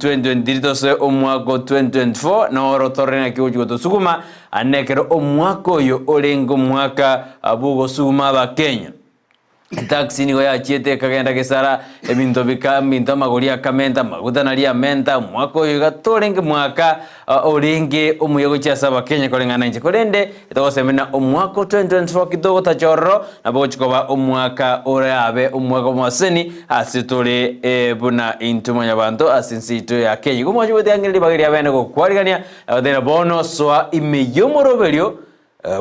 2023 tosoe omwaka o 2024 noro torore naki ogochi gotosuguma ande ekero omwaka oyo orenge omwaka bw'ogosuguma abakenya. Etaxi nigo yachiete ekagenda gesara ebinto bika ebinto amagori akamenta amaguta naria amenta omwaka oyo iga torenge mwaka orenge omuya gochia ase abakenya koreng'ana inche korende togosemia buna omwaka o 2024 ki togotacha ororo nabo ogochi koba omwaka orabe omwaka bw'amaseseni ase tore buna intwe mwanyabanto ase ense yaito ya Kenya. Igo mwanche gotiga ribaga eria bene gokwarigania na gotebia bono soa ime y'omoroberio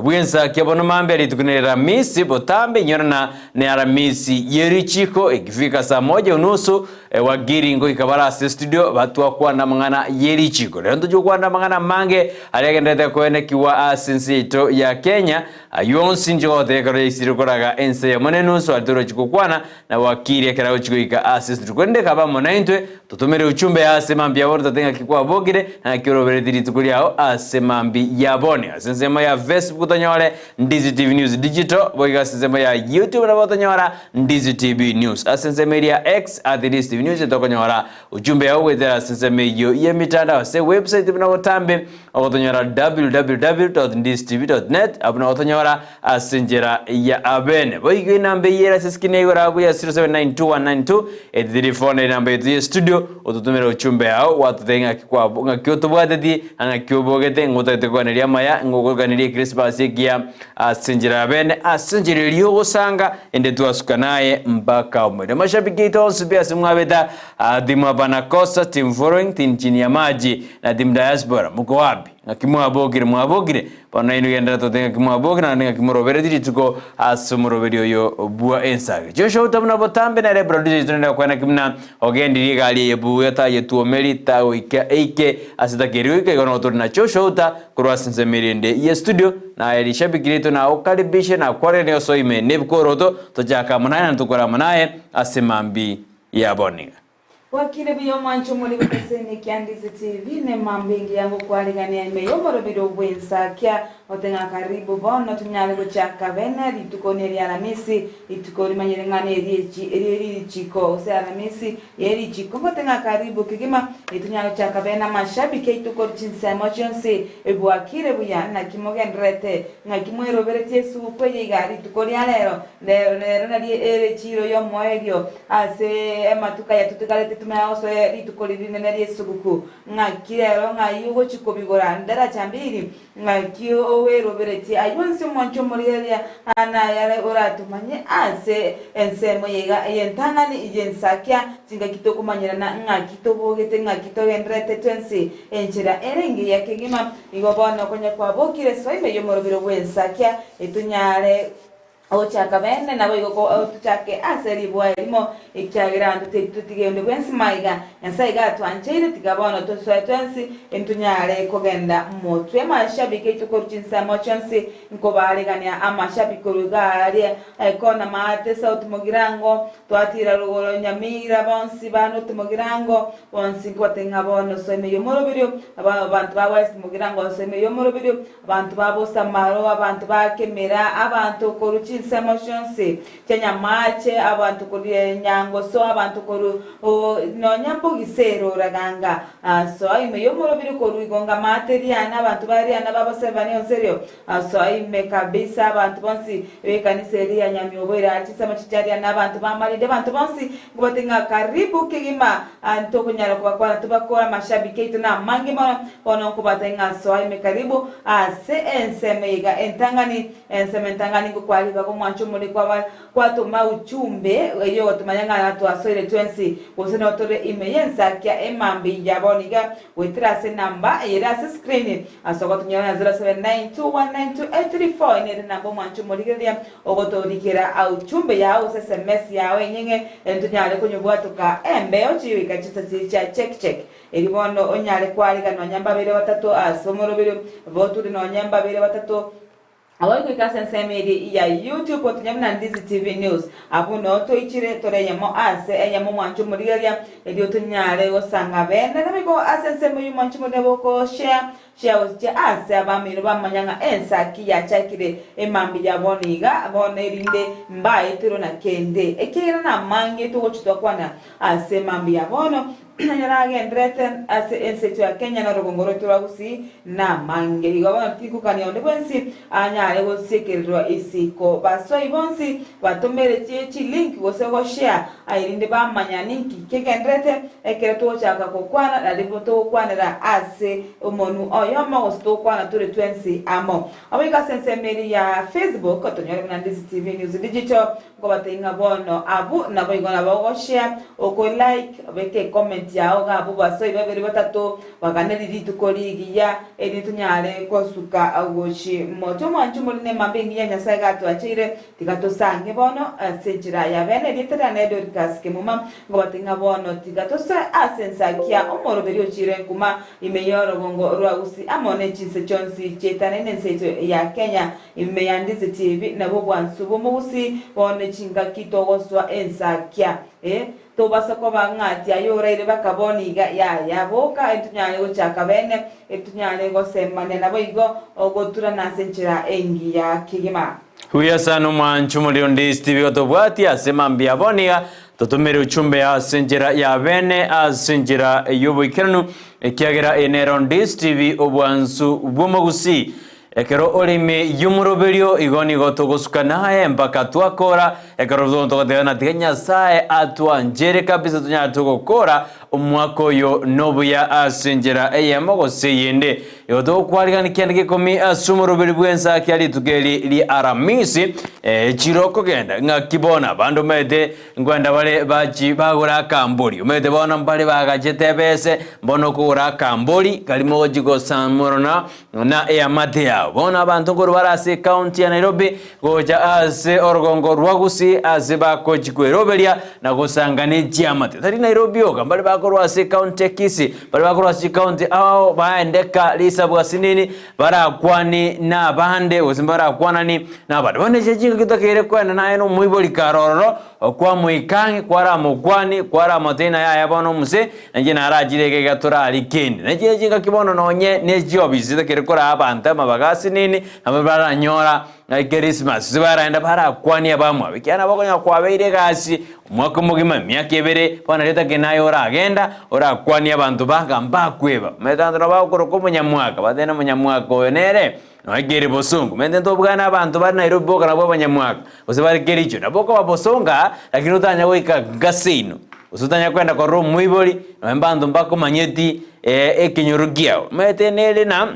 Bw'ensakia bono mambia rituko ne Aramisi, botambe inyorana ne Aramisi ye richiko, ikifika saa moja unusu wagiri ngoika bare ase studio batwakwana amang'ana ye richiko. Rero ntochia gokwana amang'ana amange aria agenderete koenekiwa ase ense yaito ya Kenya, ayio onsi inche gogotebia ekero yaisire koraga ense eyemo ne enusu aria torochi gokwana na wakiri ekero agochia goika ase studio. Korende kaba amo naintwe Totomere uchumbe ase mambia bono tate ng'aki kwabokire, na ng'aki orobereti rituko riao ase mambia bono. Ase ensemo ya Facebook tonyore Ndizi TV News Digital, boigo ase ensemo ya YouTube nabo otonyora Ndizi TV News. Ase ensemo eria ya X at Ndizi TV News tokonyora uchumbe yao goetera ase ensemo eyio y'emitandao ase website buna botambe ogotonyora www.ndizitv.net abwo nabo otonyora Ase enchera ya abene. Boigo enamba eyio ere ase eskrini ya igoro agwo ya 0792192834 nere enamba yaito ye studio ototomere ochumbe yao gwatotebia ng'aki kwabo ng'aki otobwatetie na ng'aki obogete ng'a otagete koganeria amaya ng'a okoganeria ekrismasi ekiya ase enchera ya bene ase enchera eria ogosanga ende twasuka naye mpaka omoerio. Amashabiki aito onsi pi ase mwabeta team hapana kosa, team following, team chini ya maji na team diaspora mko wapi? Ng'aki mwabokire mwabokire Bono nainwe genderera tote ng'aki mwabokire naende ng'aki moroberetie rituko ase omoroberi oyo bwa ensage. Joshua Uta buna botambe nere producer oito nere okwana ki buna ogendirie egari eye buya tayetuomeri tagoika eike ase takeri goika igo nogo tore na Joshua Uta korwa ase ensemo eria ende ye studio naye rishabiki riaito nagokaribishe nakwareranie osoe ime nebikoroto tochake amo naye naende tokore amo naye ase mambi ya bono iga. Bwakire buya omwancho omori gotasenia kia Ndizi TV ne mambo engiya ngokwarigania ime y'omorobiro bw'ensakia ote ng'a karibu bono tonyare gochaka bene rituko neria Aramisi rituko rimanyire ng'a neriachi erie richiko gose Aramisi ye richiko ngote ng'a karibu kegima etonyare gochaka bene amashabiki aito korwa chinsemo chionsi bwakire buya naki mogendererete ng'aki mweroberetie esuguku eye iga rituko ria rero Rero nero nario ere chiiro y'omoerio ase amatuko aya totigarete tumanye gosoa rituko riria rinene ri'esuguku. Ng'aki rero ng'ai ogochia kobigora ndaracha mbiri? Ng'aki oweroberetie ayio onsi omwanche omorigereria nayare oratomanye ase ensemo eye iga ey'entang'ani y'ensakia chingaki tokomanyerana ng'aki tobogete ng'aki togendererete twensi enchera ere engiya kegima. Igo bono konya kwabokire soa ime y'omorobiro bw'ensakia etonyare Ogochaka bene naboigo tochake ase riboa erimo, ekiagera abanto titotiga onde bwensi maiga. Nyasae iga atwancheire, tiga bono tosoe twensi, intonyare kogenda motwe. Amashabiki aito korwa chinsemo chionsi, nkobaarigania amashabiki korwa iga aria Kona Maate, South Mugirango, twatira rogoro Nyamira, bonsi ba North Mugirango, bonsi nkobatebia ng'a bono soa ime y'omoroberio, abanto ba West Mugirango soa ime y'omoroberio, Abanto ba bosamaro, abanto ba kemera, abanto korwa chinsemo chionsi chia nyamache, abanto korwa nyangoso, abanto korwa nonya mbogise roraganga, soa ime y'omorobiri korwa igonga maate riana, abanto ba riana ba bosebani onsi erio, soa ime kabisa, abanto bonsi b'ekanisa eria ya Nyamiobo ere aa chinsemo chia riana, abanto ba Marindi, abanto bonsi nkobatebia ng'a karibu kegima ntokonyara kobakwana tobakore amashabiki aito namange mono. Bono nkobatebie ng'a soa ime karibu ase ensemo iga entang'ani, ensemo entang'ani ngokwa ribaga omwancho omore kwaba kwatoma uchumbe eyio ogotomanya ng'a twasoire twensi, gose noo tore ime y'ensakia emambia ya bono iga goetera ase enamba eyere ase screen ase ogotonyora na 0792192834 nere enamba omwancho omorigereria ogotorikera auchumbe yao gose sms yao enyeng'e ntonyare konyobwatoka embeo chigoika chinsa chiria chia check check. Erio bono onyare kwariga nonya mbabere batato ase omoroberio, boture nonya mbabere batato. Abwo goika ase ensemo eria ya YouTube otonye buna Ndizi TV News. Abwo noo toichire tore eyemo ase eyemo omwancho omorigereria erio tonyare gosanga bene. Naboigo ase ensemo eyio omwancho omorigereria boko share share gochia ase abamino bamanya ng'a ensaki yachakire emambia ya bono iga bono erinde mbaeterwe na kende ekiagera namange togochi twakwana ase emambia ya bono. Ayaragendererete ase ense yaito ya Kenya na orogongo rwaito rwa Gusii namange. Igo bono tigokania onde bwensi anyare gosiekererwa isiko. Baswai bonsi batomere chilink gose goshare erinde bamanya ninki kegendererete ekero togochaka gokwana nario togokwanera ase omonu oyomo gose togokwana tore twensi amo. Oboike ase ensemo eria ya Facebook tonyore buna Ndizi TV News Digital Nkobatebia ng'a bono abwo naboigo nabo ogoshare, oko like, obeke ecomment yao iga abwo basoi babere batato baganeri rituko rigiya erinde tonyare gosuka gochi moto. Omwancho more nemambia engiya Nyasae gatwacheire tiga tosange bono ase enchera ya bene erieta riane Dorcas Kemuma nkobatebia ng'a bono tiga tosoe ase ensakia omoroberi ochire nkuma ime yorogongo rwa Gusii amo ne chinse chionsi chietanaine ense yaito ya Kenya Ime ya Ndizi TV nabwo obwansu bw'omogusii bono chingaki togosoa ensakia eh tobasa koba ng'ati aye oraire baka bono iga yaya boka entonyare gochaka bene etonyare gosemania naboigo ogoturana ase enchera engiya kegima. Buya sana omwancho omorero Ndizi TV gotobwatia ase mambia bono iga totomere uchumbe ase enchera ya bene ase enchera y'oboikeranu ekiagera eye nero Ndizi TV obwansu bw'omogusii Ekero ore ime y'omoroberio, igo nigo togosuka naye mpaka twakora. Ekero togoteba na tiga Nyasae atwanchere kabisa tonyare togokora omwaka oyo nobuya ase enchera eyemo gose eyende. Igo togokwarigania kende gekomi ase omoroberi bw'ensa kia rituko eri ria Aramisi, echiro okogenda ng'aki bono abande omanyete Nkwenda bare bachi bagora akambori, omanyete bono mbare bagachete ebese, mbono okogora akambori karia mogochi gosamorana na eamate yao. Bono abanto nkorwa bare ase ecounty ya Nairobi gocha ase orogongo rwa Gusii ase bagochi kweroberia na gosanga ne chiamate. Tari Nairobi oka, mbare bakorwa ase ecounty ya Kisii, mbare bakorwa ase chicounty ao baendeka risabu asinini barakwane nabande gose mbarakwanani nabande. Bono echi chingaki tokeire koenda naye na omoibori kare ororo, kwamoika ang'e, kwaramokwanie, kwaramotebia ng'a yaya bono omose, nainche narachire iga iga torarie kende. Nainche echi chingaki bono nonye ne chiofisi tokeire koraa abanto amabaga asinini, nabo baranyora Christmas, gose baraenda barakwanie abamwabo, ekiagera nabo okonyora kwabeire egasi Omwaka omogima, emiaka ebere, bono nario otagete naye oragenda, orakwanie abanto banga mbakweba. Omanyete abanto nabo bagokoroka omonyamwaka, batebe na omonyamwaka oyo nere, nonya kere bosongo. Omanyete ntobwane abanto bare Nairobi boka nabwo abanyamwaka, gose bare Kericho, nabo okoba bosongo aa, lakini otanya goika nka seino, gose otanya kwenda korora omoibori, nonya mbanto mbakomanyeti ekenyoro kiao. Omanyete nere na.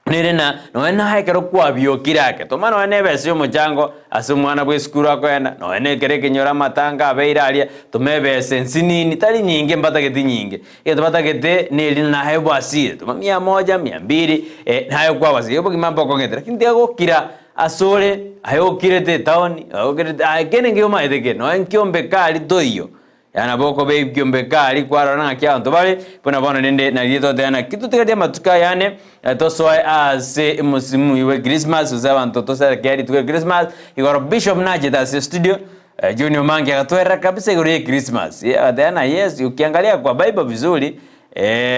Nere na nonya naye ekero kwabiokire ake, toma nonya nebesa y'omochango ase omwana bw'esukuru akoenda, nonya na ekero ekenyoro amatanga abeire aria, toma ebesa ensinini, tari nyinge mbatageti nyinge, egento batagete neri naye obasire, toma mia moja, mia mbiri, eh, naye kwabasire, obogima mbokong'ete, lakini tiga gokira asore, aye okirete etaoni, aye okirete aye kende nkeiyo omanyete kere, nonya nkiombe kari toiyo. Yaani nabo okoba ebiombe kari kwarora ng'aki abanto bare, buna bono rende nario togoteba naki totigarie amatuko aya ane, tosoe ase omosimu oyio bwa Christmas gose abanto toserekee rituko ria Christmas, igoro Bishop nachete ase estudio, John Omangi agatwerera kabisa igoro ya Christmas, agateba ng'a yes ukiangalia kwa bible vizuri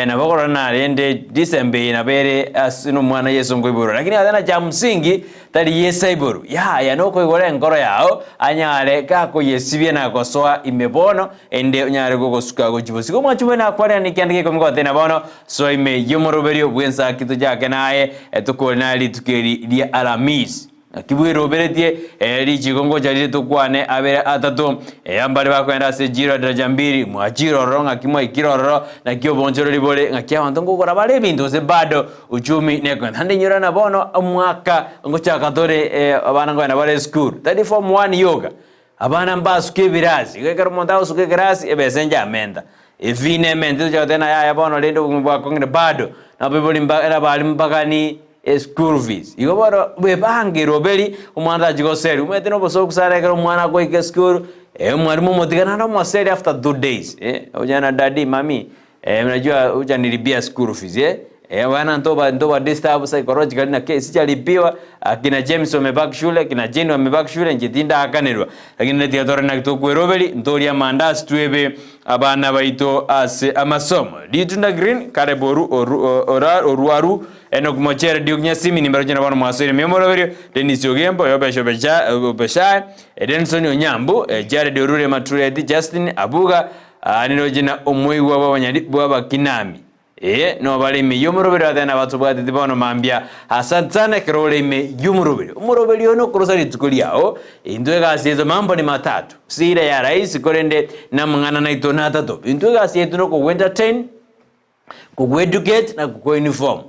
Nabo okorora narende December eye nabo ere ase nomwana Yeso nkoiborwa, lakini agateba ng'a cha msingi tari Yeso aiborwe, yaya nokoigora enkoro yao anyare gakoyesibia na gosoa ime bono, ende onyare gogosuka gochia bosio. Omwanchi bwene akwane naende ekianda gia ikomi goteba ng'a bono soa ime y'omoroberio bw'ensaki tochake naye tokore naye rituko eri ria Alamisi. Naki bweroberetie richiiko ngocha rire tokwane abere atato, mbare bakogenda ase ejiro ya daraja mbiri, mwachire ororo, ng'aki mwaikire ororo, naki obonchoreri bore, ng'aki abanto nkogora bare ebinto gose bado uchumi nekong'ete. Naende inyora na bono omwaka ngochaka tore abana nkogenda bare esukuru, tari form one yoka, Abana mbasuke ebirasi, igo ekero omonto agosuka ekerasi, ebesa enche amenta. Efee nemente tochia goteba ng'a yaya bono rende obogima bwakong'ire bado, nabaibori mba nabalimu mbagani eschool fees. Igo bono bwebange eroberi, omwana tachia goseria, omanyete na obosoku sana ekero omwana agoika esukuru, omwalimu omotiga naende omoseria after 2 days, onya na daddy, mummy, unajua hujanilipia school fees abana ntoba ntoba disturb psychologically naki sichalipiwa, akina James wamebaki shule, akina Jane wamebaki shule, inche tindaakanirwa. Lakini tiga tore naki tokweroberi, ntorie amandasi twebe abana baito ase amasomo. Ritunda green, Caleb oru oru ora orwaru, Enock Mochere, Duke Nyasimi, nimbaroche na bono mwasoire miomoroberio, Dennis Ogembo, Yobesh Obecha Obeshae, Denson Onyambu, Jared Orure Matureti, Justin Abuga, Aa niroche na omoigwa bw'abanyari bw'abakinami. Ee, nobare ime y'omoroberi batebe nabatobwateti bono mambia. Asante sana ekero ore ime y'omoroberi. Omoroberi oyo nokorosa rituko riao. Intwe egasi yaito mambo ni matatu. Si ira ya rahisi korende namang'ana naito natato. Intwe egasi yaito nokogoentertain, kogoeducate na kogoinform.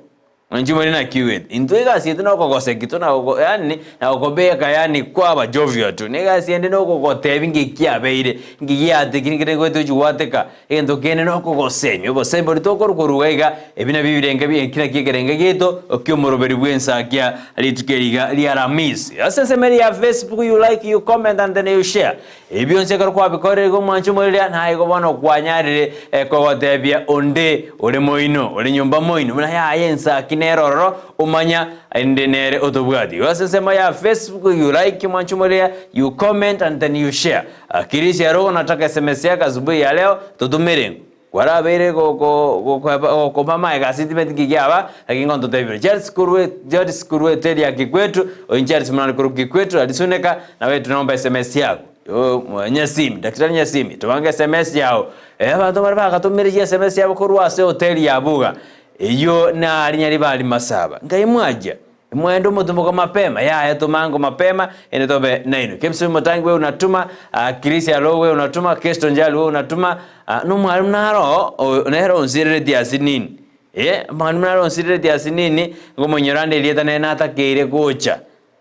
Inche omanyete naki oigwete. Intwe egasi yaito nokogoseki tu na gogo yaani na gokobeka yaani kwaba jovial tu. Na egasi ende nokogotebia ng'iki kiabeire, ng'iki giatekire nkere goeta gochia gwateka, egento kende nokogosemia. Obosemi boria tokorwa korwa iga iga, ebi nabio ebirenge bi eki nakio ekerengo giaito ki'omoroberi bw'ensakia rituko eri iga ria Aramisi. Ase ensemo eria ya Facebook you like, you comment and then you share. Ebi bionsi ekero kwabikorire igo omwanche omoreria, naye igo bono kwanyarire kogotebia onde ore moino, ore nyomba moino, buna yaya ensaki nere ororo, omanya ende nere otobwati. Igo ase ensemo ya Facebook you like omwanche omoreria, you comment and then you share. Kirisia ero unataka sms yako asubuhi ya leo, totumere. Kwarabeire gokoba amaega ase tibeti ki kiaba, lakini nkontotebire. Charles korwa Charles korwa hoteli ya Kikwetu, oyo Charles Munani korwa Kikwetu alisuneka, nawe tunaomba sms yako. Yo Nyasimi, Daktari Nyasimi, tobange sms yao. Eh, abanto baria bagatomire chi sms yabo korwa ase hoteli ya Buga. Eyio nari Nyaribari Masaba. Nkai mwachia. Mwende omotumoko mapema, yaya tomango mapema, ende tobe nainwe. Kemsumi Mutangi we unatuma, uh, Chris Alo we unatuma, Kesto Njali we unatuma, uh, nomwalimu naro o- nere onsirereti ase nini. Eh, mwalimu naro onsirereti ase nini, ngomonyora nde erieta nere natakeire gocha.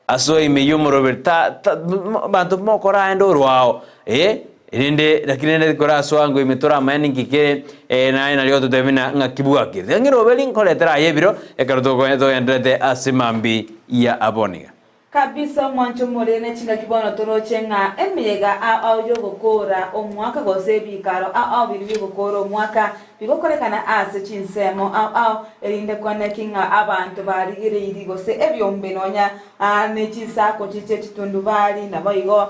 Asoe ime y'omoroberi ta, ta, m- abanto mokoraende orwao, eh, Erinde lakini rende korasoa ango ime toramanye ninki kere, eh, naye nario ototebie buna ng'aki bwakire. Tiga ng'iroberi nkoretere aye ebiro ekero togo togenderete ase mambi ya aboniga. Kabisa omwancho more ne chingaki bono toroche ng'a emeyega ao ao y'ogokoora omwaka gose ebikaro ao ao biria bi'ogokoora omwaka bigokorekana ase chinsemo ao ao erinde koneki ng'a abanto barigereiri gose ebiombe nonya ne chinsako chiche chitundubari naboigo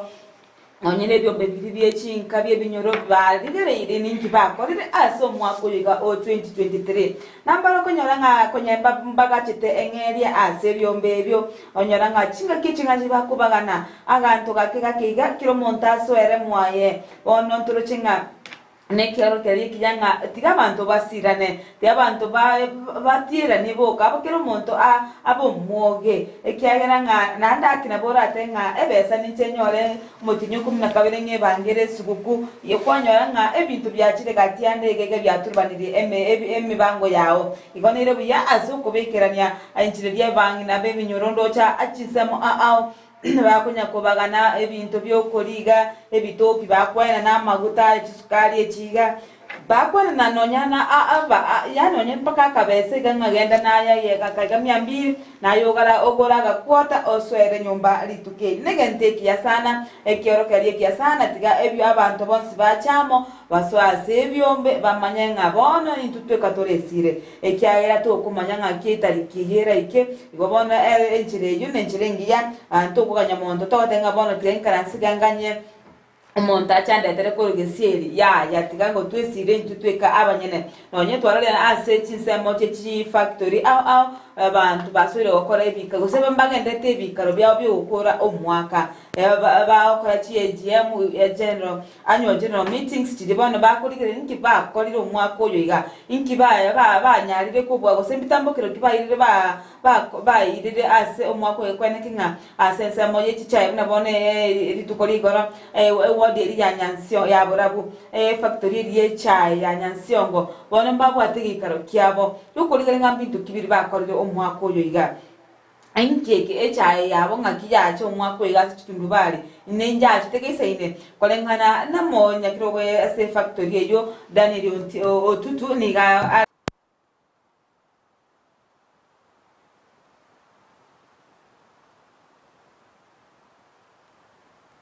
Nonya nebiombe biria bie chinka bi'ebinyoro barigereirie ninki bakorire ase omwaka oyo iga o 2023. Nambare okonyora ng'a konya mbagachete eng'eria ase ebiombe ebio, onyora ng'a chingaki echi ng'a chibakobagana aganto gake gake iga kera omonto asoere mwaye. Bono ntoroche ng'a Nekioro keria ekiya ng'a tiga abanto basirane, tiga abanto batieranie boka, abo kera omonto abe omwoge, ekiagera ng'a naende ake nabo oratebe ng'a ebesa ninche nyore omotienyi o ikomi na kabere ng'ebangere esuguku, kwanyora ng'a ebinto biachire gati ande iga iga biaturubanirie emebango yao. Igo nere buya ase okobekerania enchera eria abang'ina b'ebinyoro ndoche chinsemo ao. Bakonya kobagana ebinto bi'okoriga ebitoki, bakwenana amaguta, chisukari echi iga, bakwenana nonya na aba yaani nonya mpaka akabesa iga ng'a genda naye ayegaka iga mia mbili, naye ogara ogore agakwota osoere nyomba rituko eri. Negento ekiya sana, ekiorokererio ekiya sana, tiga ebio abanto bonsi bache amo, basoe ase ebiombe, bamanye ng'a bono intwe tweka tore esire. Ekiagera tokomanya ng'aki etariki eyio eraike, igo bono ere enchera eyio nenchera engiya, ntokoganya monto togoteba ng'a bono tiga inkaranse iga nganye omonto ache andetere korwa gesieri, yaya, tiga ngotwe esira intwe tweka abanyene. Nonye twarorire ase chinsemo chie chifactory ao ao, abanto basoire gokora ebika gose mbagenderete ebikaro biabo bi'ogokora omwaka, bagokora chi AGM, general Annual General Meetings chiria bono bakorigereria ninki bakorire omwaka oyo iga, inki banyarire kobua gose mbitambokero ki bairire bairire ase omwaka oyo kweneki ng'a ase ensemo ye chichae buna bono rituko rigoro eward eria ya Nyansio ya Borabu efactory eria ye echae ya Nyansiongo bono mbabwate egeikaro kiabo gokorigereria ng'a mbinto ki biria bakorire omwaka oyo iga. Inki eke echaye yabo ng'aki yacha omwaka oyo ase chitundubari nenjachete geisaine koreng'ana namonyakire oboye ase efactory eyio Daniel Otutu nigo are.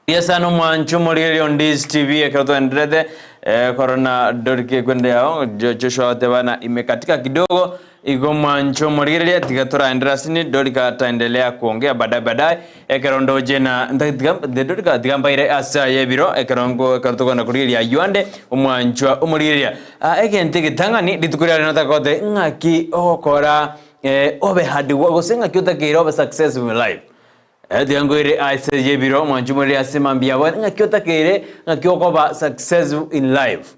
Buya sana omwancho omorigereria on Ndizi TV ekero twaenderete eh, korona Dorike ekwende yao Jo- Joshua otebana imekatika kidogo igo omwancho omorigereria tiga toraenderera asini Dorika ataendelea kuongea baadaye baadaye ekero ndoche na nta- tiga the Dorika tiga mbaire ase aye ebiro ekero nko ekero tokogenda korigereria aywo ande omwanchwa omorigereria Ah, egento egetang'ani rituko riare notaka goteba ng'aki ogokora eh, obe hard work gose ng'aki otakeire obe successful in life Tiga nkoire ase y'ebiro, mwanche omorere ase mambia abo, ng'aki otakeire, ng'aki okoba successful in life.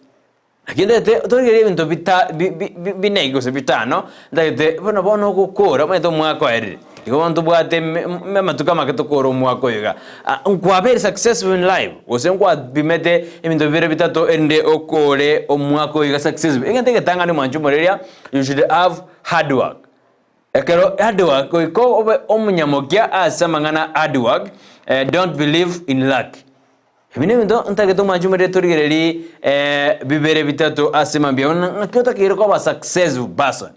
Naki ntagete torigererie ebinto bita bi bi bi bine gose bitano, ntagete bono bono ogokora omanyete omwaka oerire, igo bono tobwate eme amatuko amake tokore omwaka oyo iga. Nkwabeire successful in life, gose nkwapimete ebinto bibere bitato erinde okore omwaka oyo iga successful. Egento egetang'ani mwanche omoreria, you should have hard work. Ekero hard work, goika obe omonyamokia ase amang'ana hard work, don't believe in luck. Ebi nebinto ntagete omwanche omorere torigererie bibere bitato ase mambia bono ng'aki otakeire koba successful person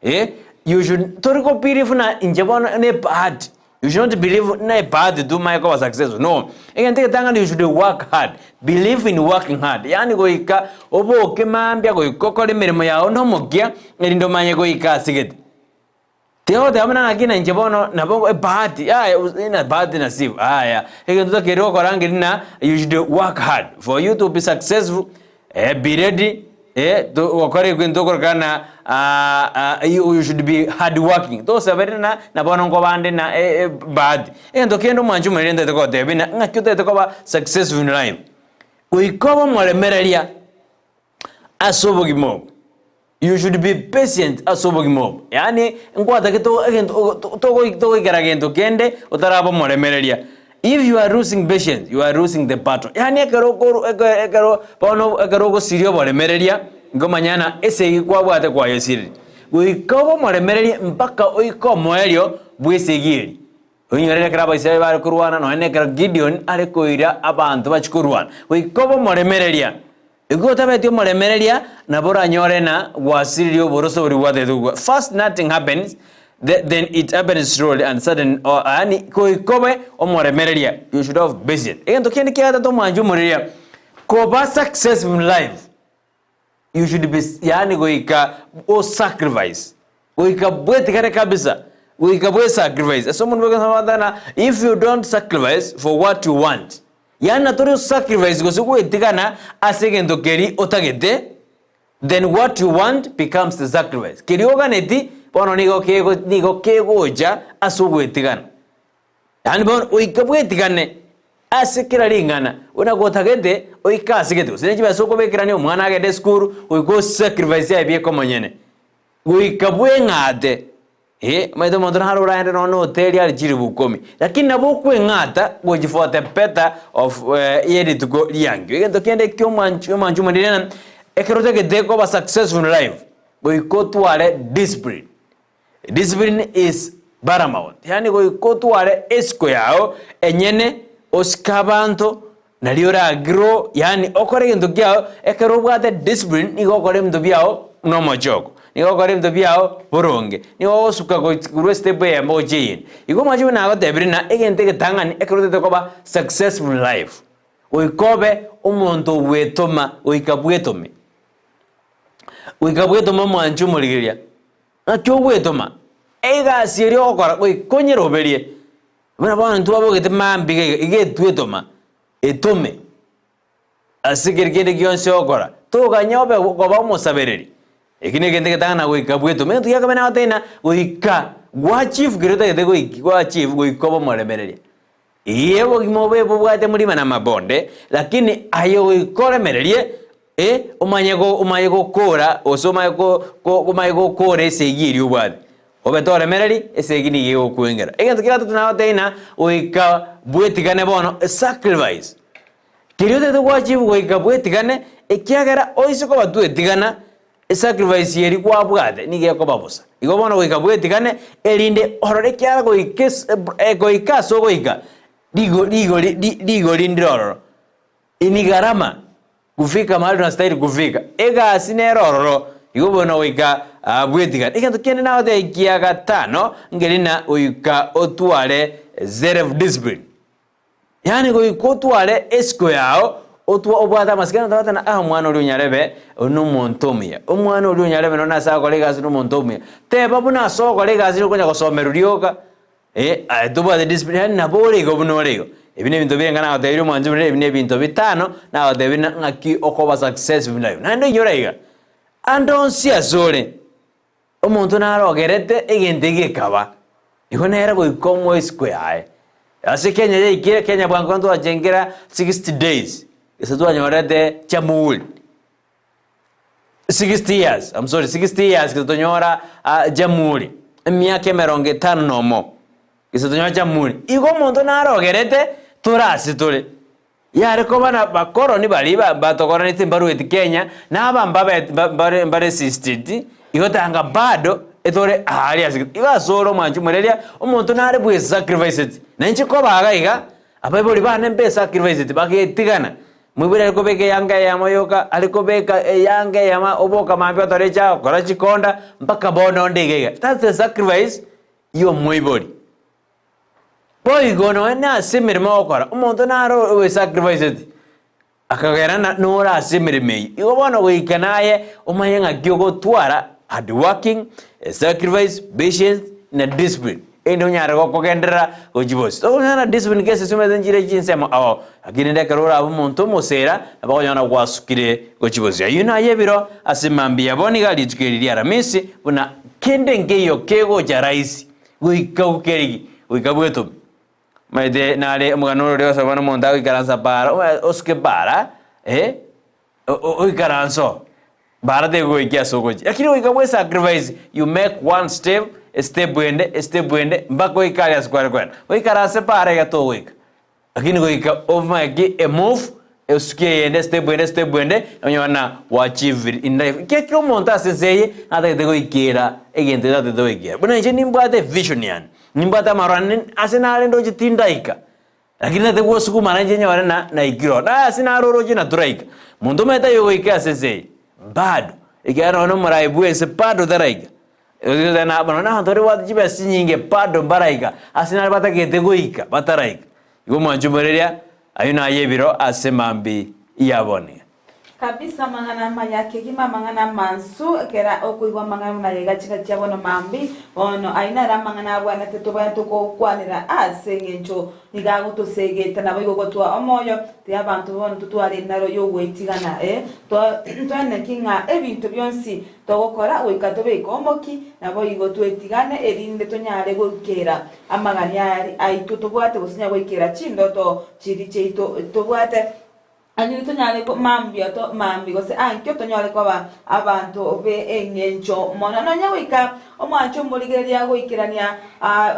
eh, you should tori ko believe buna inche bono ne ebahati, you should not believe na ebahati tu omanye koba successful no. Egento egetang'ani you should work hard, believe in working hard yaani goika oboke mambia goika okore emeremo yago na omokia erinde omanye goika ase gete. Tigoteba buna ng'aki na inche bono nabo ebahati, yaya ina bahati nasibu, yaya. Egento tokeire gokora nkeri na you should work hard for you to be successful, eh, be ready, eh, to gokora egento okorokana you should be hard working. Tosaberera na na bono nkobande na ebahati. Egento kende omwanchi omonene ntagete gotebia buna ng'aki otagete koba successful in life, goika obe omoremereria ase obogima obo. You should be patient ase obogima obo, yaani nkwatagete egento togoikera gento kende otaraba omoremereria. If you are losing patience, you are losing the battle. Yaani ekero okoru ekero bono ekero ogosiria oboremereria, nkomanya ng'a esegi kwabwate kwayesiririe. Goika obe omoremereria mpaka oike omoerio bwa esegi eria. Oinyorere ekero Abaisraeli bare korwana, nonya nekero Gideoni are koira abanto bachie korwana. Goika obe omoremereria. Igo otabeti omoremereria, nabo oranyore ng'a gwasiririe oboroso boria gwatagete gokwa. First nothing happens, the, then it happens slowly and sudden, or, yaani goika obe omoremereria, you should have patience. Egento kende kia gatato omwanchi omoreria, koba successful in life, You should be yaani goika o sacrifice goika bwetigane kabisa goika bwe sacrifice ase omonto bwe ng'a if you don't sacrifice for what you want yaani natori o sacrifice gose gwetigana ase egento keria otagete then what you want becomes the sacrifice keria oganeti bono nigo kego nigo kegocha ase ogwetigana. Yaani bono oike bwetigane ase kera ring'ana, buna gotagete oike ase gete, gose ne chibesa okobekerania omwana agende esukuru, goika osacrifice aye bieka omonyene, goika bweng'ate eh, omanyete omonto naro oraende nonye na hoteli arie chilifu ikomi, lakini nabo okweng'ata gochi for the better of ye rituko riankio. Egento kende ekio omwanchi omwanchi omonene ng'a ekero otagete koba successful in life, goika otware discipline. Discipline is paramount, yaani goika otware esiko yao enyene, osike abanto, nario ora grow, yaani okore egento kiao, ekero obwate discipline nigo okora ebinto biao na omochoko, nigo okora ebinto biao boronge, nigo ogosuka gochi korwa estep eyemo gochia eyende. Igo omwanchi buna nagotebirie ng'a egento egetang'ani ekero otagete koba successful in life, goika obe omonto ogwetoma, goika bwetome, goika bwetome omwanchi omorigereria. Naki ogwetoma egasi eria ogokora goika onyeroberie, buna bono intwe twabogete mambia iga iga, iga etwetoma, etome ase keri kende gionsi ogokora, toganya obe koba omosabereri. Eki negento egetang'ani goika bwetome. Egento gia kabere nagotebia ng'a goika gwachieve keria otagete goiki gwachieve goika obe omoremereria. Ee, obogima obo bobwate murima na amabonde, lakini aye goika oremererie, eh, omanye go omanye gokora gose omanye ko ko omanye gokora esegi eria obwate. Obe toremereri, esegi nigo egokwengera. Egento kia gatato nagotebia ng'a goika bwetigane bono, sacrifice. Keria otagete gwachieve goika bwetigane, ekiagera oise koba twetigana, Esacrifice eria kwabwate nigo ekoba bosa. Igo bono goika bwetigane, erinde orore ekiagera goika ase goika ase ogoika rigo rigori rigori ndire ororo. Ni gharama kufika mahali unastahili kufika. Egasi nere ororo, igo bono goika bwetigane. Egento kende nagotebia ekia gatano, nkeri ng'a goika otware self discipline. Yaani goika otware esiko yao, otwa obwate amasikani otabwate na ah omwana oria onyarebe oyo nomonto omuya, omwana oria onyarebe nonye nase agokora egasi nomonto omuya. Teba buna ase ogokora egasi nokonya gosomerwa rioka, eh aye tobwate discipline yaani nabo ore igo buna ore igo. Ebi nebinto birenga nagotebirie omwanchi buna ebi nebinto bitano, nagotebirie ng'a ng'aki okoba successful in life. Naende oinyore iga, ande onsi ase ore. Omonto narogerete egento egekaba, igo nere goika omoe isiko yaye. Ase Kenya yaikire, Kenya bwango ntwachengera 60 days, gese twanyorete jamhuri. 60 years, I'm sorry, 60 years gese tonyora jamhuri, emiaka emerongo etano na omo, gese tonyora jamhuri. Igo omonto narogerete tore ase tore. Yare koba na bakoroni baria ba batokoraneti mbarueti Kenya, na aba mbabe mbare mbaresisteti, igo tanga bado etore aaria ase igo ase ore omwanchi omoreria, omonto nare bwesacrificeti. Na inche koba iga iga, abaibori bane mbesacrificeti bagetigana, moibori are kobeka eyanga eyemo yoka, are kobeka eyanga eyemo oboka mambia otore echago, kora chikonda, mpaka bono onde iga iga. That's the sacrifice ya omoibori. Boigo nonya nase emeremo ogokora, omonto naro oesacrificeti, akagera na nore ase emeremo eyio. Igo bono goika naye omanye ng'aki ogotwara hard working, sacrifice, patience na discipline, erinde onyare gokogenderera gochia bosio. Tokonyora na discipline kese ase omanyete nchire chinsemo ao, lakini rende ekero orabe omonto omosera, nabo okonyora gwasukire gochia bosio. Ayio naye ebiro ase mambia bono iga rituko eri ria Aramisi, buna kende nkeiyo kegocha rahisi. Goika gokerigi, goika bwetomi. Omanyete nare omogano ore oria osoma na omonto agoikaransa bara, oe osuke bara, eh, oikaranse oo, bara tegogoikia ase ogochia. Lakini goika bwe sacrifice, you make one step, estep ende, estep ende, mpaka oike aria ase kware kogenda. Goikaranse bara iga togoika. Lakini goika omake a move, esuki eyende, step ende, step ende, onyore na gwachievire in life. Ekiagera kera omonto ase ense eye natagete goikera egento eke atagete goikera. Buna inche nimbwate evision yane, nimbwate amaroro ane ase nare ndoche tindaika, lakini natagete gosugumana inche nyore na naikire ororo. Na ase nare oroche na toraika, monto omanyete aye ogoika ase ense eye, bado, ekiagera nonye na omorai bwa ense bado taraika. Nonya nabanto baria babwate chibesa chinyinge bado mbaraika ase nare batagete goika, bataraika. Igo omwancho omoreria, ayio naye ebiro ase mambia ya bono. Kabisa amang'ana amaya kegima amang'ana amansu ekera okoigwa amang'ana buna aya iga chingaki chia bono mambi bono ayio naro amang'ana abwenerete tobwenerete gokwanera ase eng'encho nigo agotosegeta naboigo gotoa omoyo tiga abanto bono totware enaro yogoetigana eh toeneki ng'a ebinto bionsi Togokora goika tobeke omoki, naboigo twetigane, erinde tonyare goikera amagania aria aito tobwate, gose tonyare goikera chindoto chiria chiaito tobwate, erinde tonyare mambia to mambia gose ankio tonyore koba abanto be eng'encho mono. Nonya goika omwancho omorigereria goikerania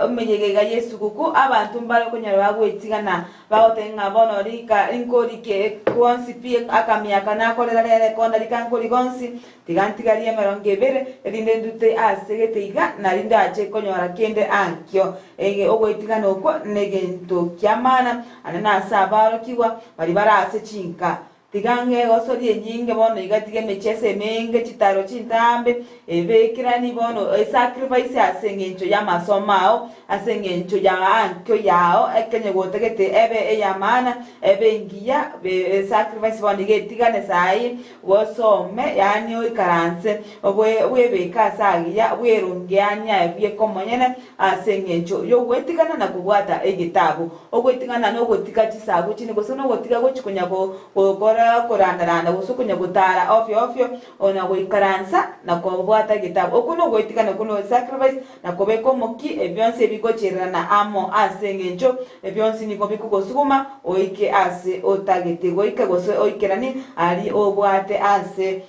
emeyega iga y'esuguku, abanto mbare okonyora bagoetigana Bagoteba ng'a bono rika nkorike gwonsi pi akamiaka nakorera rero ekonda rika nkori gonsi, tiga ntigarie emerongo ebere, erinde ndute ase gete iga, nari ndache konyora kende ankio. Ege ogoetigana okwo negento ki'amana, ande nase abarokigwa baria bare ase chinka. Tiga ng'egosorie enyinge bono iga, tiga emechieso emenge, chitaro chintambe, ebekerani bono esacrifice ase engencho y'amasomo ao, ase engencho ya ankio yao, ekenye gotagete ebe ey'amaana, ebe engiya, esacrifice bono iga etigane saii, gosome, yaani oikaranse, bwebeke ase agiya, bwerongeanie aye bweka omonyene, ase engencho y'ogwetigana na kobwata egetabu. Ogwetigana nogotiga chisagu chinde, gose nogotiga gochia konya gokora korandaranda, gose konya gotara ofio ofio, ona goikaransa na kobwata egetabu. Okwo nogwetigana, okwo no sacrifice, na kobeka omokia, ebi bionsi ebigochererana amo ase engencho bionsi nigo bikogosuguma oike ase otagete goika gose oikeranie aria obwate ase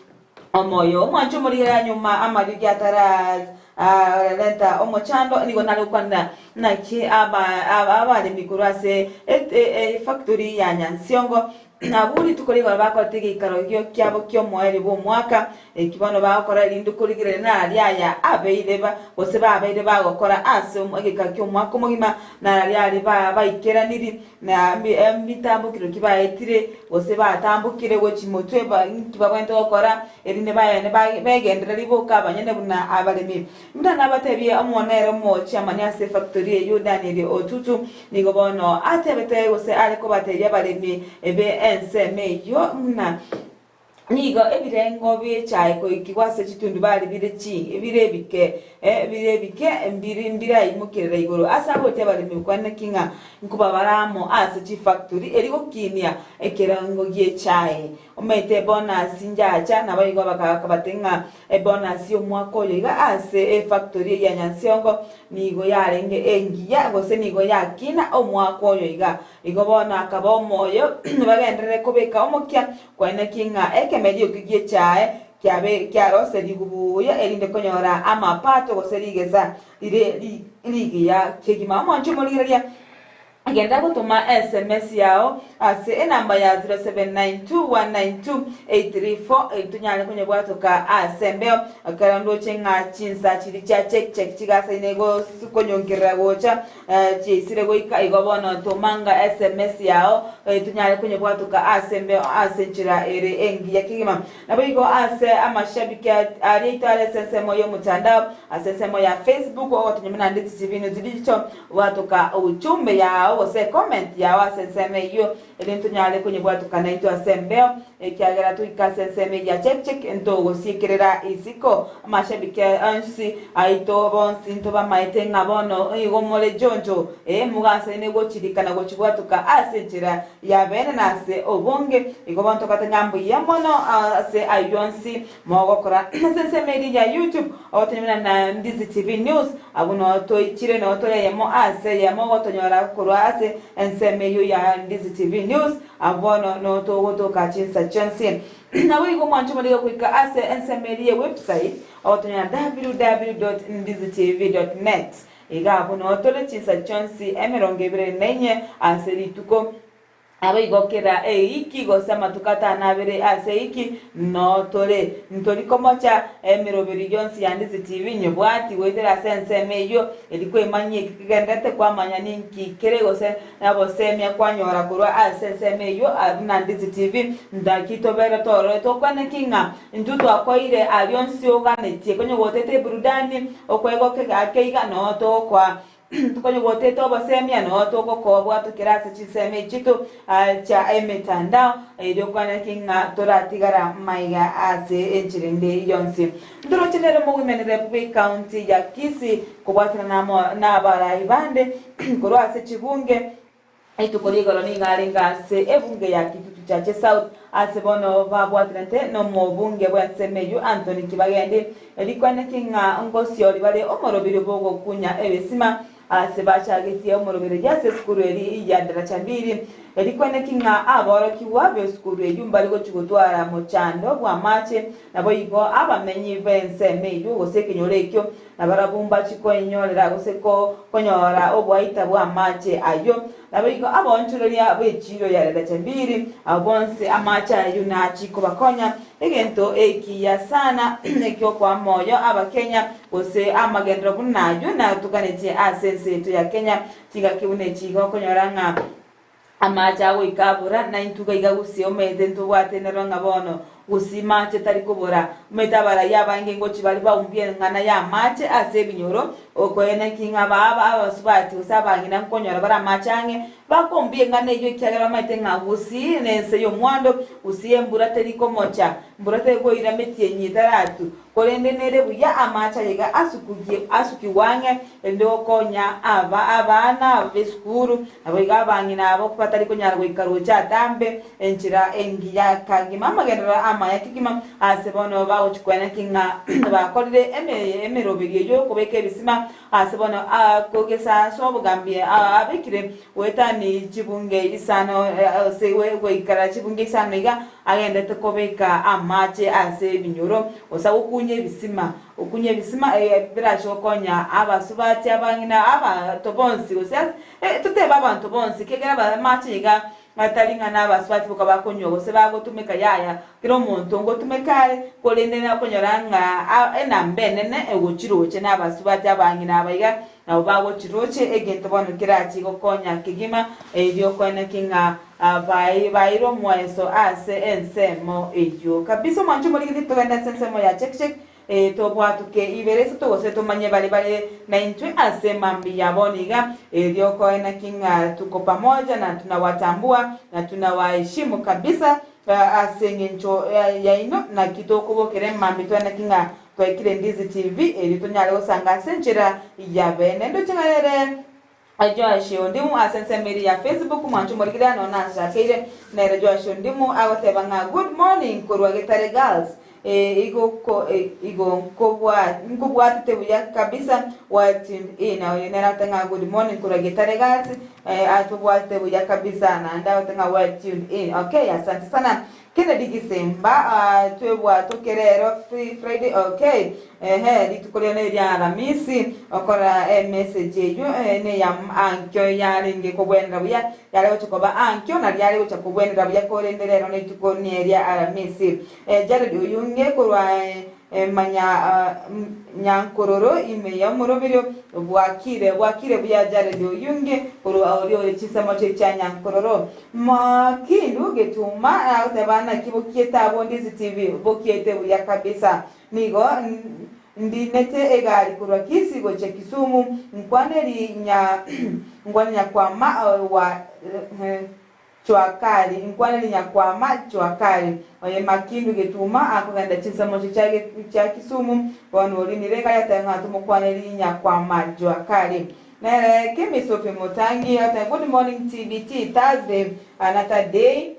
Omoyo omwanche omorigereria nyuma amariogi atararenta omochando, nigo nare gokwanera naki abaremi korwa ase efactory ya Nyansiongo abwo rituko rigoro bakorete egeikaro kiabo ki'omoerio bw'omwaka, eki bono bagokora erinde korigereria nararia aya abeire gose babeire bagokora ase egeikaro ki'omwaka omogima, nararia aria baikeraniri. Na mbitambokire ki baetire, gose batambokire gochia motwe, inki babwenerete gokora, erinde bayane begendererie boka abanyene buna abaremi. Buna nabatebie, omonene ere omochiamani ase efactory eyio Daniel Otutu, nigo bono atebete gose are kobatebia abaremi be ensemo eyio buna Nigo ebirengo bi'echae koikigwa ase chitundubari bire chi bire ebike, eh, bire ebike mbiri mbiraimokerera igoro. Ase agotia abaremi gokwanera ng'a nkobabara amo ase chifactory eri gokinia ekerengo gi'echae. Omanyete ebonus njacha, naboigo bakabatebia ng'a ebonus y'omwaka oyo iga ase efactory eye ya Nyansiongo nigo yarenge engiya gose nigo yakina omwaka oyo iga. Igo bono akaba omoyo bagenderere kobeka omokia Kwaeneki ng'a ekemerio ekio gi'echae kiabe kiaroserigwe buya erinde konyora amapato gose rigesa rire rigiya kegima. Omwanche omorigereria, genda gotoma sms yao ase enamba ya 0792192834 erio tonyare konyebwatoka ase embeo. Ekero ndoche ng'a chinsa chiria chia check check chigasaine konyonkerera gocha Chiaisire goika igo bono tomanga sms yao tonyare konyebwatoka ase embeo ase enchera ere engiya kegima. Naboigo ase amashabiki aria aito are ase ensemo y'omotandao, ase ensemo ya Facebook ogotonyoma naende CCTV News Digital, bwatoka ujumbe yao gose ecomment yao ase ensemo eyio erinde tonyare konyebwatoka naintwe ase embeo ekiagera toika ase ensemo eyio ya chepchek ntogosiekerera isiko amashabiki onsi aito bonsi ntobamaete ng'a bono igo more choncho ee mogasaine gochirika na gochibwatoka ase enchera ya bene na ase obonge. Igo bono togoteba ng'a mbuya mono ase ayio onsi mogokora ase ensemo eria ya YouTube ogotonyomera na Ndizi TV News. Abwo noo toichire noo tore eyemo ase eyemo ogotonyora korwa ase ensemo eyio ya Ndizi TV News. Abwo bono noo togotoka chinsa chionsi. Naboigo mwanche morige goika ase ensemo eria ye website ogotonyora www.ndizitv.net. Iga abwo noo tore chinsa chionsi 24 ase rituko. Naboigo kera eiki gose amatuko atano na abere ase eiki noo tore. Ntori komocha emeroberi yonsi ya Ndizi TV nyebwati goetera ase ensemo eyio eri kwemanyia eki kegenderete kwamanya ninki kere gose Nabosemia kwanyora korwa ase ensemo eyio buna Ndizi TV, Ndaki tobere torore tokwane ki ng'a intwe twakoeire aria onsi oganetie konya gotete eburudani okwegoka ake iga noo togokoa konya gotete obosemia noo togokoa bwatokera ase chinsemo echito chia emetandao erio okwane ki ng'a toratigara maiga ase enchera ende yonsi. Ntoroche nere omogoimenere bw'ecounty ya Kisii kobwaterana amo nabarai bande Korwa ase chibunge, rituko ri'igoro nigo arenge ase ebunge ya Kitutu Chache South, ase bono babwatanete nomobunge bw'ensemo eyio Anthony Kibagendi, rikwaneki ng'a ngosiori bare omorobiri bw'ogokunya ebisima ase bachagetie omorobereria ase esukuru eri ya Daraja Mbili. Rikwaneki ng'a aborokigwa b'esukuru eyio mbare gochia gotwara mochando bw'amache, naboigo abamenyi b'ensemo eyio gose ekenyoro ekio Nabarabwo mbachie koinyorera gose konyora oboaita bw'amaache ayio. Naboigo abaonchoreria b'echiiro ya Daraja-Mbili, abwo bonsi amaache ayio nachie kobakonya. Egento ekiya sana eki'okoa moyo Abakenya gose amagenderero buna ayio natukanetie ase ense yaito ya Kenya. Chingaki buna echi igo okonyora ng'a Amache agoika abora, na intwe iga gose omanyete ntobwate nereo ng'a bono gose mache tari kobora. Omanyete abarai abange ngochia bare baumbie eng'ana y'amache ase ebinyoro, okoeneki ng'a baba abasubati gose abang'ina nkonyora bare amache ang'e, bakombia eng'ana eyio ekiagera bamanyete ng'a gusii nense y'omwando, gusii embura teri komocha, mbura tegoira metienyi etaratu. Korende nere buya amache aye iga asukugie asukigwe ang'e, erinde gokonya aba abana b'esukuru, naboigo abang'ina abo batari konyara goika roche atambe enchera engiya kagima amagenderero amaya kegima ase bono bagochia koeneki ng'a bakorire eme emeroberio eyio y'okobeka ebisima ase bono kogesa ase obogambi abekire goetani chibunge isano ase goikera chibunge isano iga agendete kobeka amache ase ebinyoro gose gokunya ebisima Okunywa ebisima birache gokonya abasubati, abang'ina, abanto bonsi, gose totebe abanto bonsi, ekiagera amache iga tari ng'a nabasubati boka bakonywa gose bagotumeka, yaya, kera omonto ngotumeka are, korende nokonyora ng'a enamba enene egochiroche nabasubati, abang'ina aba iga nabo bagochiroche, egento bono kerache gokonya kegima erio koeneki ng'a baeirwe omoeso ase ensemo eyio. Kabisa omwancho omorigiti togende ase ensemo ya check check tobwatuke ibere isato gose tomanye baria bare naintwe ase mambia ya bono iga, erio koenaki ng'a tuko pamoja na tunawatambua na tunawaheshimu kabisa ase eng'encho yaino naki tokobokera emambia toenaki ng'a twaikire Ndizi TV erio tonyare gosanga ase enchera ya bene. Ndoche ng'a ere Joash Ondimu ase ensemo eria ya Facebook mwanche omorigire ano nachakeire nere Joash Ondimu agoteba ng'a good morning korwa Getare Girls igo igo nkobwatete buya kabisa well tuned in oyo nere agoteba ng'a good morning korwa Getare Girls. Atobwate buya kabisa naende agote ng'a well tuned in. Okay, asante sana. Kennedy Gisemba, twebwatoke rero Friday okay. Ehe, rituko riane eria Aramisi, okora emessage eywo neya ankio yarenge kobwenera buya, yare gocha koba ankio nari yare gocha kobwenera buya korende rero nerituko neria Aramisi. Jared Oyunge korwa Manya nyankororo ime y'omoroberio bwakire, bwakire buya Jared Oyunge korwa oria ore chinsemo chia nyankororo. Makindu getuma agoteba naki bokiete abwo Ndizi TV bokiete buya kabisa. Nigo ndinete egari korwa Kisii gochia Kisumu nkwaneri nya nkwane nyakwama wa Chwakari, nkwaneri nyakwama Chwakari, oye Makindu getuma akogenda chinsemo chia Kisumu, bono orinire egari atebe ng'a tomokwaneri nyakwama Jwakari. Nere Kemi Sophie Mutangi atebe good morning TBT Thursday another day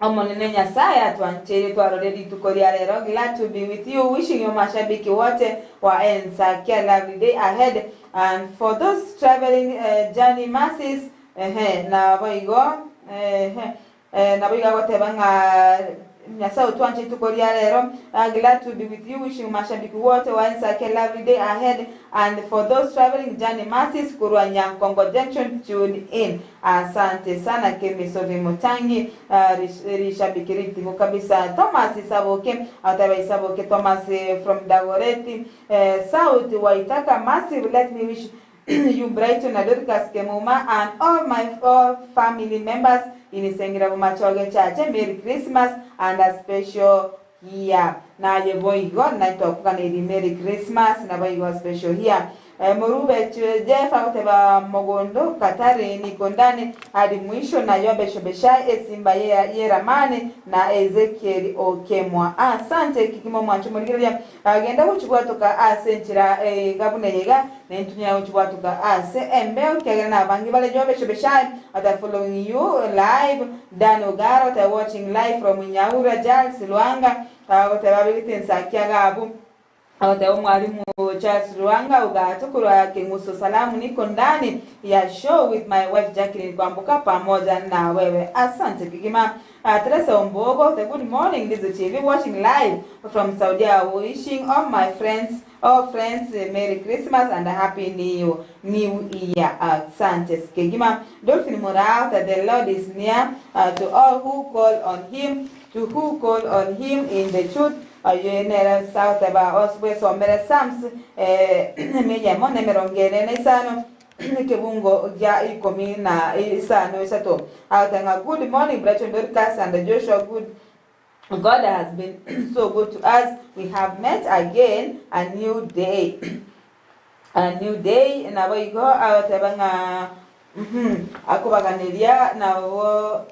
Omonene Nyasaye atwancheire twarore rituko ria rero glad to be with you wishing you mashabiki wote wa Ensakia lovely day ahead and for those traveling journey mercies Ehe, naboigo, ehe, naboigo agoteba ng'a Nyasae otwanche rituko ria rero, Glad to be with you, wishing mashabiki wote wa Ensake lovely day ahead and for those traveling journey mercies korwa Nyankongo Junction tune in. Asante sana Kemi Sophie Mutangi, rishabiki ritingu kabisa. Thomas Isaboke, agoteba Isaboke Thomas from Dagoretti South Waithaka massive let me wish you Brighton na Dorcas Kemuma and all my all family members in Isengera Bomachoge Church Merry Christmas and a special year. Naye boigo naitokuganeiri Merry Christmas naboigo special year. Morube Jeff agoteba mogondo Katari niko ndani hadi mwisho na Yobe Shobeshai esimba yeramani na Ezekiel Okemwa. Asante kikimo mwancho morigereria Agenda gochibwatoka ase enchera eye buna eye iga, na intwe nigo gochibwatoka ase embeo, ekiagera nabange bare Jobesh-Beshai, that are following you live, Dan Ogaro, that are watching live from Nyaura, Charles Lwanga, agoteba abegete ensaki agabu, agoteba omwalimu Charles Lwanga ogato korwa Keng'uso Salamu niko ndani ya show with my wife Jacqueline Kwamboka pamoja na wewe. Asante kegima. Teresa Ombogo, the good morning Ndizo TV watching live from Saudi wishing all my friends all friends Merry Christmas and a happy new new year. Asante kegima. Dolphin Moraa, that the Lord is near to all who call on him, to who call on him in the truth. Ayio nere South eba osbwesomere Psalms emeyemo na emerongo ene na isano ekebungo gia ikomi na isano isato agoteba ng'a good morning Brighton Dorcas and Joshua good God has been so good to us we have met again a new day a new day naboigo agoteba ng'a Akobaganeria nabo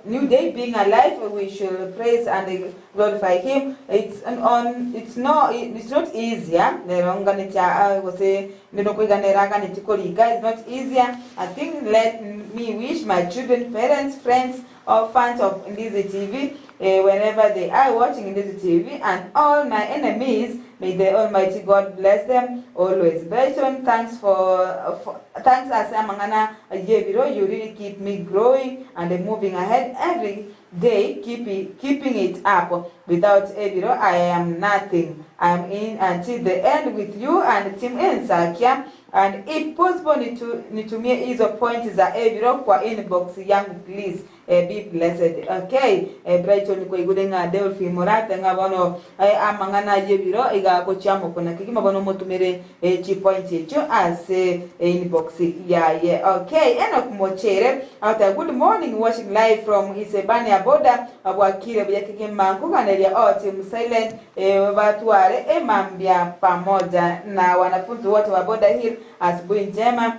new day being alive we should praise and glorify him it's on it's no it's not easier rero nganetia gose ndi nokoiganera aganeti korika it's not easier I think let me wish my children parents friends all fans of Ndizi TV wherever they are watching Ndizi TV and all my enemies may the almighty God bless them always Brighton thanks for, for thanks ase amang'ana y'ebiro you really keep me growing and moving ahead every day keep it, keeping it up without ebiro I am nothing I am in until the end with you and team Ensakia and if possible nitu, nitumie hizo point za ebiro kwa inbox yangu please be blessed okay Brighton kwaigure ng'a Delphi Morate ng'a bono amang'ana y'ebiro iga gochia mokona kegima bono motumere chipoint echio ase inbox yaye okay Enoch Mochere agoteba good morning watching live from Isebania border bwakire buya kegima nkoganeria all team silent batware emambia pamoja na wanafunzi wote wa Border Hill asubuhi njema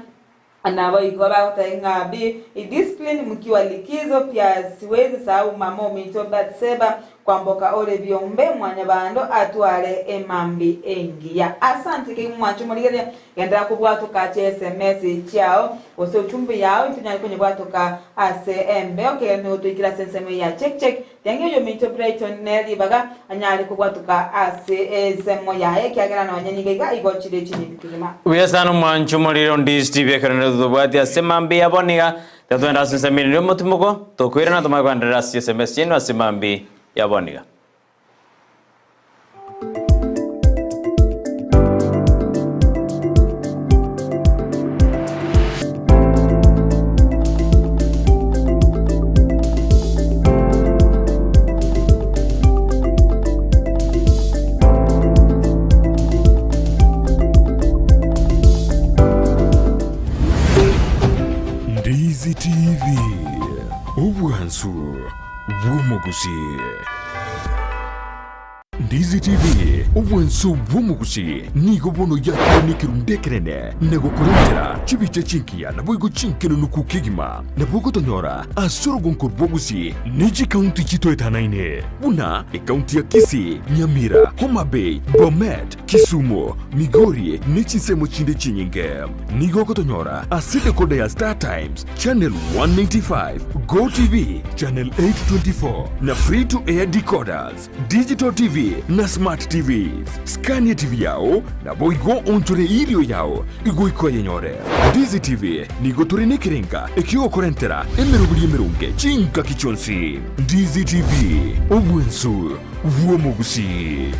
naboigo bagoteba ng'a be discipline mkiwa likizo pia siwezi sahau mama ominto Batseba Kwamboka ore biombe Mwanyabaanto atware emambi engiya. Asante kegima mwanche omorigereria, genderera kobwatoka chiSMS chiao gose uchumbe yao intonyare konyebwatoka ase embeo kegera nigo toikire ase ensemo eye ya check check. Tiang'e oyominto Brighton ne ribaga anyare kobwatoka ase ensemo yaye ekiagera nonye nigo iga igo chire chinyinge kegima. Buya sana omwancho omorire onde Steve ekero nere totobwati ase mambi yabo niga Tatwende ase ensemo ere y'omotimoko, tokoirana tomanye koenderera ase chiesemo chiaino ase mambia ya boniga. Ndizi TV, obwansu bw'omogusii. Ndizi TV, obwansu bw'omogusii nigo bono yakire nekerundu ekenene na gokorentera chibicha chingiya naboigo chinkenenuku kegima. Nabo ogotonyora ase orogonko rw'ogusii ne chikaunti chitoetanaine buna ekaunti ya Kisii, Nyamira, Homa Bay, Bomet, Kisumu, Migori ne chinsemo chinde chinyinge. Nigo ogotonyora ase decoder ya Star Times, Channel 195, Go TV, Channel 824 na Free to Air decoders, Digital TV na Smart TVs. Skania TV yao naboigo onchore erio yao igoika oyenyore. Ndizi TV nigo tore nekerenga ekiogokorentera emeroberi emeronge chingaki chionsi. Ndizi TV, obwensu bw'omogusii.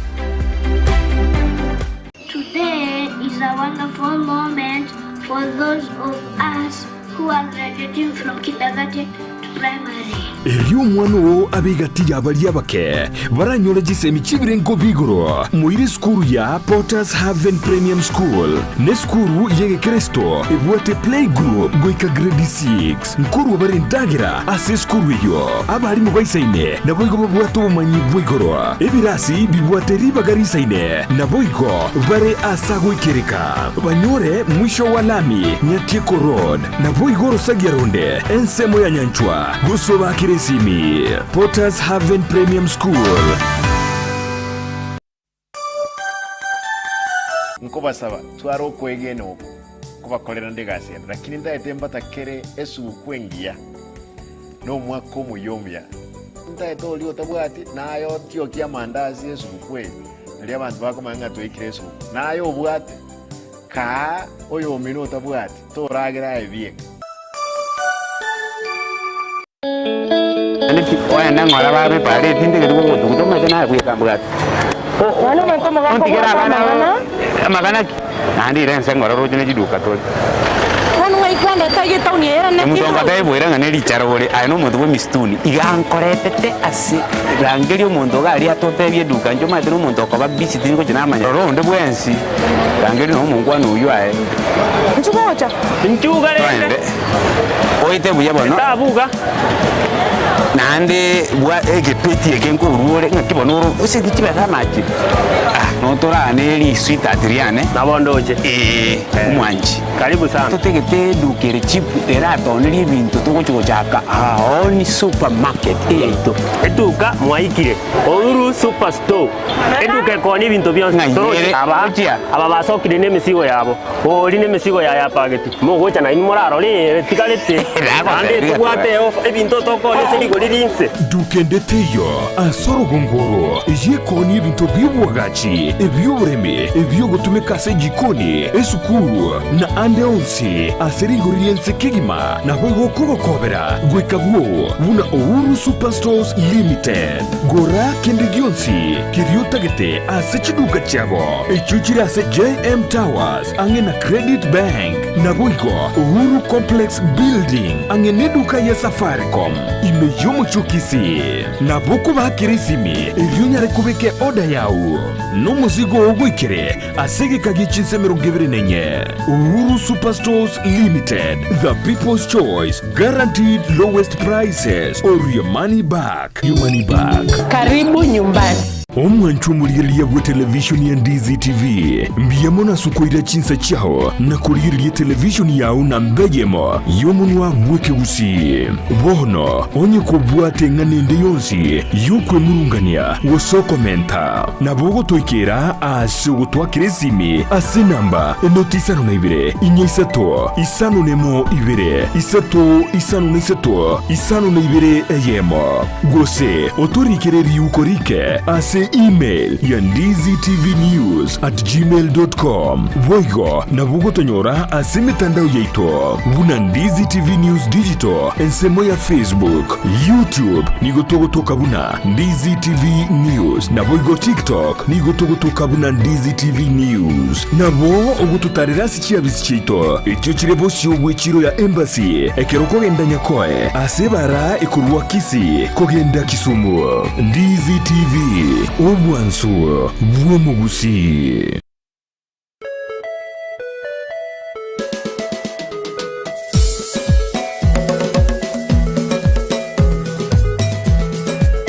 Today is a wonderful moment for those of us who are graduating from kindergarten to primary. Erio omwana oo abe egati ya baria abake baranyore chisemi chi'ebirengo bi'igoro. Moire esukuru ya Potter's Haven Premium School nesukuru y'egekeresito ebwate playgroup goika grade 6. Nkorwa bare endagera ase esukuru eyio. Abarimu baisaine naboigo babwate obomanyi bwa igoro. Ebirasi bibwate ribaga risaine naboigo bare ase agoikereka. Banyore mwisho wa lami Nyatieko Road naboigo orosagia ronde ensemo ya Nyanchwa gose obakere esimi. Potter's Haven Premium School. Nkobasaba, tware okwegena oko nkobakorera nde egasi ende, lakini ntaete mbatakere esuguku engiya na omwaka omoyia omuya. Ntaete oria otabwati, naye otiokie amandasi esuguku eye, nario abanto bakomanya ng'a twaikire esuguku. Naye obwate, kaa oyomino otabwati, toragera aye bieka. Oende ng'ora babe paara etindigeri gogotuguta omanyete naye bweka mbwate. Bono omonto omogaka Ontigere obwate abana amang'ana. amang'ana ki? Naende ira ense ng'ora roche ne chiduka tore. Bono ng'ai kwandete iga etaoni eye ere ne Omonto kero? ngatebwera ng'a ne richara ore, aye nomonto bw'emisituni, iga ankoretete ase rangeria omonto iga aria atotebie eduka, inche omanyete nomonto okoba busy tingochia namanya. Rora onde bwensi, rangeria nonya omonkwana oyio aye. Inchuo gocha. Inchuga rende. Toende. Oete buya bono. Tabuga. Naende bwa egepeti eke nkorua ore ng'aki bono oro gose chibesa amache ah notorane risweetheart riane. Nabo ndoche. Eeh omwanchi. Karibu sana. Totegete eduka ere cheap eratonerie ebinto togochi gochaka our own supermarket eyaito. Eduka mwaikire. Uhuru super store. Eduka ekoonia ebinto bionsi. Ng'ai Toroche ere aba gochia? aba basokire nemesigo yabo. Ori nemesigo yaye apagete. Mogocha nainwe morarore ere tigarete. Naende tobwate eofa ebinto tokoonia ase rigori rinse. Duka ende teiyo ase orogongo oro eyekoonia ebinto bi'oboagachi, ebi'oboremi, ebi'ogotumeka ase ejikoni, esukuru, na ande onsi ase rigori ri'ense kegima, naboigo okogokobera goika bwoo buna Uhuru Superstores Limited. Gora kende gionsi keria otagete ase chiduka chiabo, echio chire ase JM Towers ang'e na Credit Bank, naboigo Uhuru Complex Building ang'e neduka ya Safaricom ime y'omochie o Kisii. Nabo okobakera esimi erio onyare kobeka eorder yao nomozigo oo goikere ase egeka gie chinsa 24. Uhuru Superstores Limited, the people's choice, guaranteed lowest prices or your money back. Your money back. Karibu nyumbani. Omwancho omorigereria bw'etelevishoni ya Ndizi TV, mbuya mono ase okoira chinsa chiao na korigereria etelevishoni yao namba eyemo y'omonwa bw'ekegusii. Bono onye kobwate eng'ana ende yonsi y'okwemurungania gose okomenta, nabo ogotoikera ase ogotwakera esimi ase enamba enoti isano na ibere, inya isato, isano nemo ibere, isato isano na isato, isano na ibere eyemo. Gose otorikere riuko rike ase email ya ndizitvnews@gmail.com. Boigo nabo ogotonyora ase emetandao yaito buna Ndizi TV News Digital ensemo ya Facebook, YouTube nigo togotoka buna Ndizi TV News naboigo TikTok nigo togotoka buna Ndizi TV News. Nabo ogototarera ase chiabisi chiaito echio chire bosio bw'echiro ya Embassy ekero okogenda Nyakoe ase ebara ekorwa Kisii kogenda Kisumu. Ndizi TV, obwansu bw'omogusii.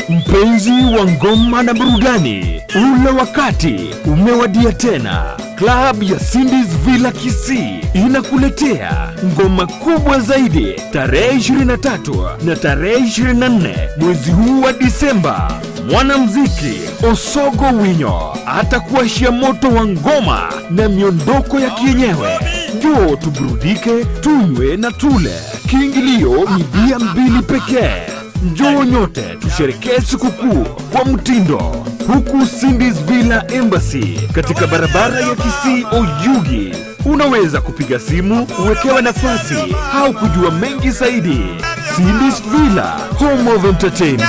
Mpenzi wa ngoma na burudani, ule wakati umewadia tena. Klabu ya Cindy's Villa Kisii inakuletea ngoma kubwa zaidi tarehe 23 na tarehe 24 mwezi huu wa Disemba. Mwanamuziki Osogo Winyo atakuashia moto wa ngoma na miondoko ya kienyewe. Njoo tuburudike, tunywe na tule. Kiingilio ni bia mbili pekee. Njoo nyote tusherekee sikukuu kwa mtindo huku Cindy's Villa Embassy katika barabara ya Kisii Oyugi. Unaweza kupiga simu uwekewe nafasi au kujua mengi zaidi. Cindy's Villa, home of entertainment.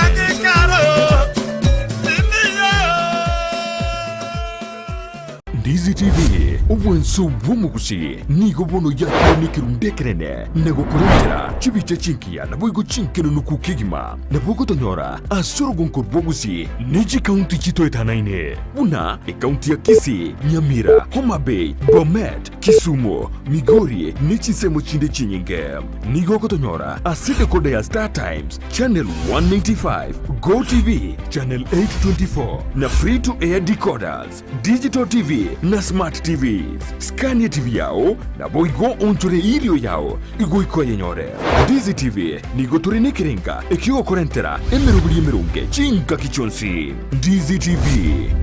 Ndizi TV, obwanso bw'omogusi nigo bono yakire nekerundu ekenene na gokorentera chibicha chinkiya naboigo chinkenunuku kegima. Nabo ogotonyora ase orogonko rw'ogusi ne chikaunti chitoetanaine buna ekaunti ya Kisii, Nyamira, Homa Bay, Bomet, Kisumu, Migori ne chinsemo chinde chinyinge. Nigo ogotonyora ase decoder ya Star Times, Channel 185, Go TV, Channel 824 na Free to Air decoders, Digital TV na Smart TVs. Scan TV yao naboigo onchore irio yao igoika oyenyore. Ndizi TV nigo tore nekerenga ekiogokorentera emeroberi emeronge chingaki chionsi. Ndizi TV,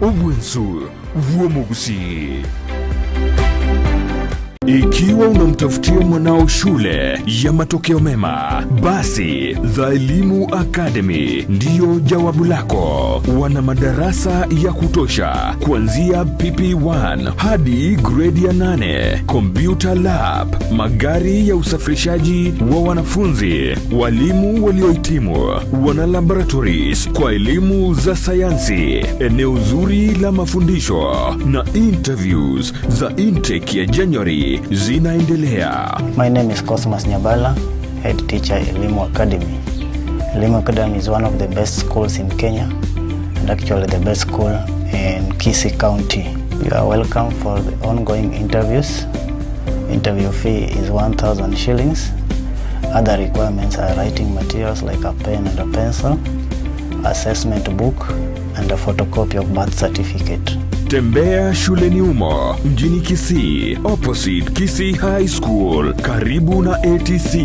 obwensu bw'omogusii. Ikiwa unamtafutia mwanao shule ya matokeo mema, basi The Elimu Academy ndiyo jawabu lako. Wana madarasa ya kutosha kuanzia PP1 hadi grade ya 8, computer lab, magari ya usafirishaji wa wanafunzi, walimu waliohitimu, wana laboratories kwa elimu za sayansi, eneo zuri la mafundisho na interviews za intake ya January zinaendelea. My name is Cosmas Nyabala, head teacher Elimu Academy. Elimu Academy is one of the best schools in Kenya and actually the best school in Kisii County. You are welcome for the ongoing interviews. Interview fee is 1,000 shillings. Other requirements are writing materials like a pen and a pencil, assessment book, and a photocopy of birth certificate. Tembea shuleni humo mjini Kisii, opposite Kisii High School, karibu na ATC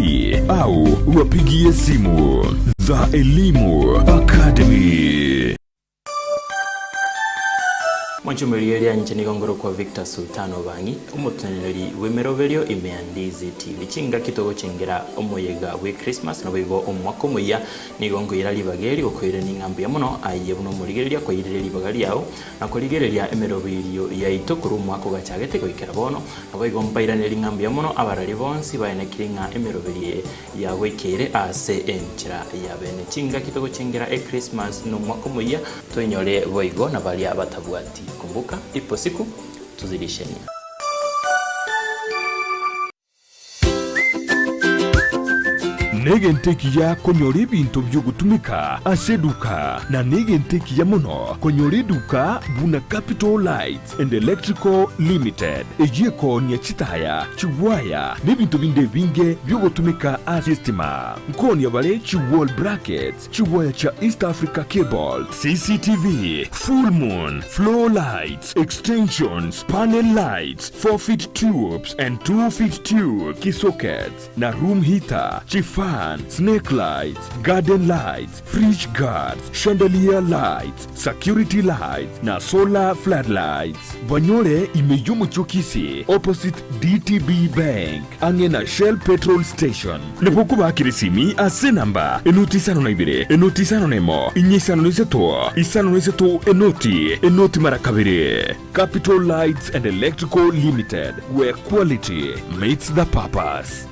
au wapigie simu za Elimu Academy. Mwanchomorigereria inche nigo ngorokwa Victor Sultan Obang'i, omoteneneri bw'emeroberio ime ya Ndizi TV. Chingaki togochengera omoyega bwe Christmas naboigo omwaka omoyia, nigo nkoira ribaga eri gokoirania ng'a mbuya mono aye buna omorigereria kwairire ribaga riao na korigereria emeroberio yaito korwa omwaka ogachagete goikera bono. Naboigo mbairanerie ng'a mbuya mono abarari bonsi baenekire ng'a emeroberio eye yagoikeire ase enchera ya bene. Chingaki togochengera Echristmas na omwaka omoyia, toinyore boigo na baria batabwati. Kumbuka, ipo siku tuzidisheni. Negento ekiya konyora ebinto bi'ogotumeka ase eduka, na negento ekiya mono konyora eduka buna Capital Lights and Electrical Limited, eyio ekoonia chitaya, chiwaya, na ebinto binde ebinge bi'ogotumeka ase estima. Nkoonia bare chi wall brackets, chiwaya chia East Africa Cable, CCTV, full moon, floor lights, extensions, panel lights, 4 feet tubes and 2 feet tube, kisockets, na room heater, chifan, snake lights, garden lights, fridge guards, chandelier lights, security lights, na solar floodlights. Banyore ime y'omochie o Kisii, opposite DTB Bank, ang'e na Shell petrol station. Nabo okobakera esimi ase enamba, enoti isano na ibere, enoti isano na emo, inye isano na isato, isano na isato, enoti, enoti mara kabere. Capital Lights and Electrical Limited, where quality meets the purpose.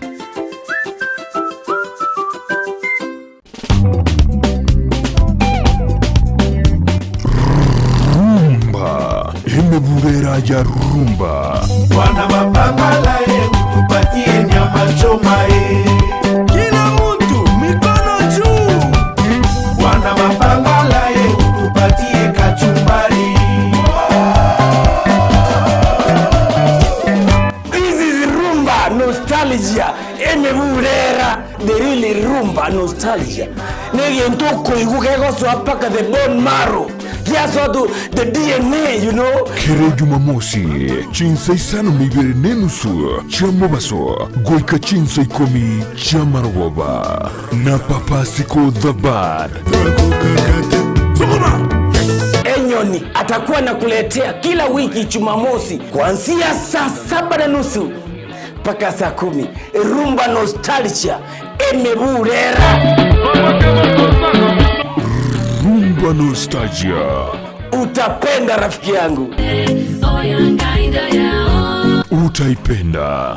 Rumba, emebubera ya rumba. Bwana mapambala ye utupatie nyama choma ye. Kila mtu mikono juu. Bwana mapambala ye utupatie kachumbari. This is rumba nostalgia emebubera the real rumba nostalgia negento okoigwa kegosoa mpaka the bone marrow giasoa to the DNA you know. Kera Jumamosi, chinsa isano na ibere na enusu chia mobaso goika chinsa ikomi chia marogoba na Papa Siko the Bad. Enyoni atakuwa nakuletea kila wiki Jumamosi kuanzia saa saba na nusu mpaka saa kumi. Rumba Nostalgia emeburera. Rumba Nostalgia. Utapenda rafiki yangu. Utaipenda.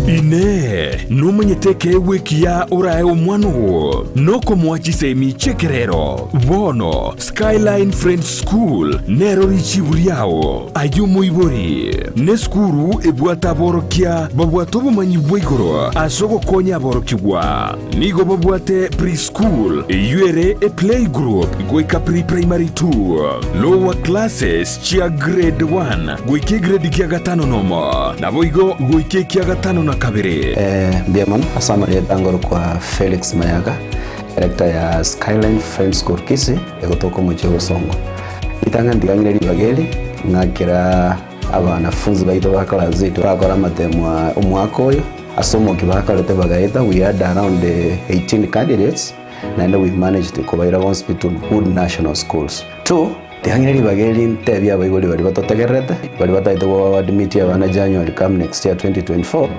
Inee! Nomanyete ekeegwa ekiya orae omwana oo nokomoa chisemi chi'ekerero? Bono Skyline Friends School nero richibu riao. Aye omoibori, nesukuru ebwate aborokia babwate obomanyi bwa igoro ase ogokonya aborokigwa. Nigo babwate pre-school, eyio ere eplaygroup goika pre-primary two, lower classes chia grade one goika egrade kia gatano nomo, naboigo goika ekia gatano na kabere. Mbuya mono ase amarieta ngorokwa Felix Mayaga, director ya Skyline Friends School Kisii, egotoka omochie o Bosongo. Ritang'ani tigang'ire ribaga eri, ng'akera abanafunzi baito ba class eight bakora amatemo a omwaka oyo, ase omokia bakorete bagaeta, we had around 18 candidates, naende we managed kobaira bonsi pi to good national schools. Two, tigang'ire ribaga eri ntebie abaibori baria batotegererete, baria batagete go admit abana January come next year 2024,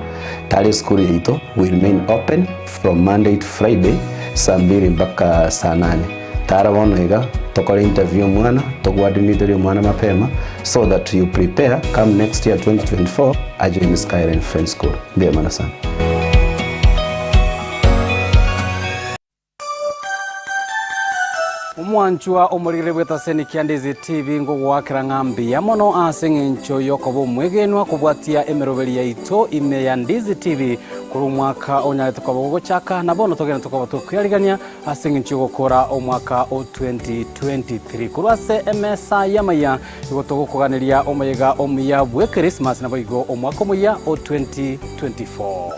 tari esukuru yaito we remain open from Monday to Friday saa mbiri mpaka saa nane. Tara bono iga tokore interview omwana, togoadmiterie omwana mapema so that you prepare come next year 2024 ajoin Skyline Friends School. Mbuya mono sana. Omwanchwa omorigere bw'etaseni kia Ndizi TV ngogoakera ng'a mbuya mono ase eng'encho y'okoba omwegenwa kobwatia emeroberi yaito ime ya Ndizi TV korwa omwaka onyarete koba gogochaka na bono togende tokoba tokweriarigania Ase engencho y'ogokora omwaka o 2023 korwa ase emesa y'amaya, nigo togokoganeria omoyega omuya bw'Ekrismasi naboigo omwaka omuya o 2024.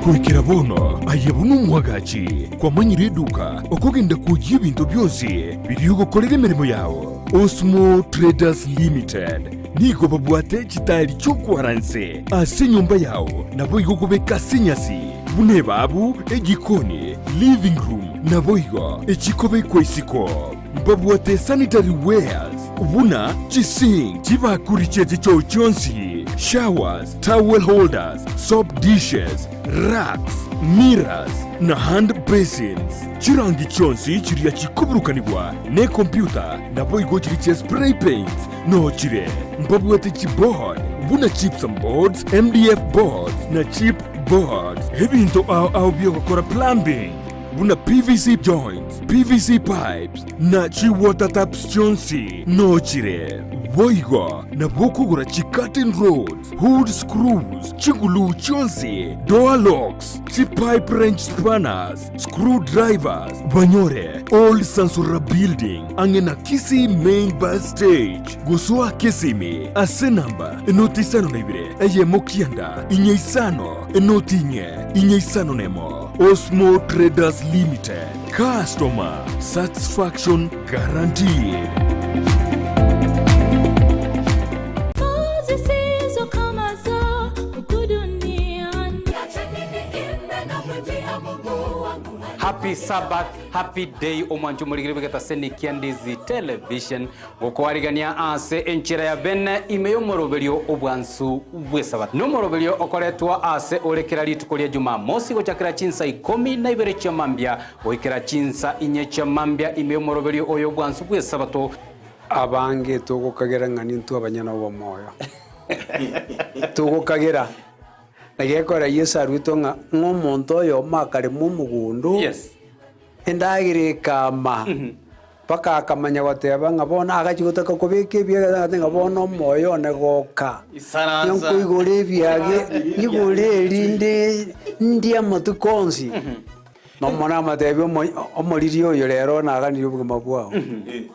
Goikera bono aye buna omwagachi kwamanyire eduka okogenda kwoyia ebinto bionsi biria ogokorera emeremo yao. Osmo Traders Limited Nigo babwate chitaeri chi'okwaranse ase enyomba yao, naboigo kobeka ase enyasi, buna ebaabu, ejikoni, living room, naboigo echikobekwa isiko. Mbabwate sanitary wares buna chisink, chibakuri chie chichoo chionsi, showers, towel holders, soap dishes, racks, mirrors, na hand basins. Chirangi chionsi chiria chikoburukanigwa nekompyuta naboigo chiria chia spray paints Nochire mbabwate chiboard buna gypsum boards, MDF boards na chip boards, ebinto ao ao bi'ogokora plumbing. buna PVC joints, PVC pipes na chiwater taps chionsi nochire. Boigo nabo okogora chicurtain rods, hood screws, chiguluu chionsi, door locks, chipipe wrench spanners, screw drivers, banyore Old Sansura Building ang'e na Kisii Main Bus Stage. Gosoa Kisimi ase enamba enoti 52 eyemo kianda inye isano enoti inye inye isano nemo. Osmo Traders Limited, customer satisfaction guaranteed. Happy Sabbath, happy day omwancho omorigiri bw'egetaseni kia Ndizi Television gokwarigania ase enchera ya bene ime y'omoroberio obwansu bw'esabato. Nomoroberio okoretwa ase ore kera rituko ria Jumamosi gochakera chinsa ikomi na ibere chia mambia goikera chinsa inye chia mambia ime y'omoroberio oyo obwansu bw'esabato. Abange togokagera ng'a nintwe abanyene obomoyo. Togokagera. Na gekora Yeso arwetwe ng'a ng'a omonto oyomo akarema omogondo, endagera ekama, mpaka akamanya goteba ng'a bono agachia gotaka kobeka ebiage agateba ng'a bono omoyo one goka, Isaransa. nkoigore ebiage, nyigore erinde ndie amatuko onsi. Nomonene amatebie omoriri oyo rero naganirie obogima bwao,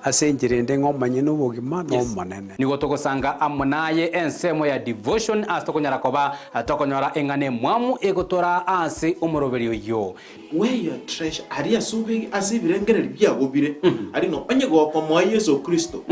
ase enchera ende ng'a omonyene obogima n'Omonene. Nigo togosanga amo naye ensemo ya devotion ase tokonyara koba tokonyora eng'ana emwamu egotoraa ase omoroberi oyio. Where your treasure, aria ase obe ase ebirengererio biago bire, aria ng'a onye gokomoa Yeso Kristo,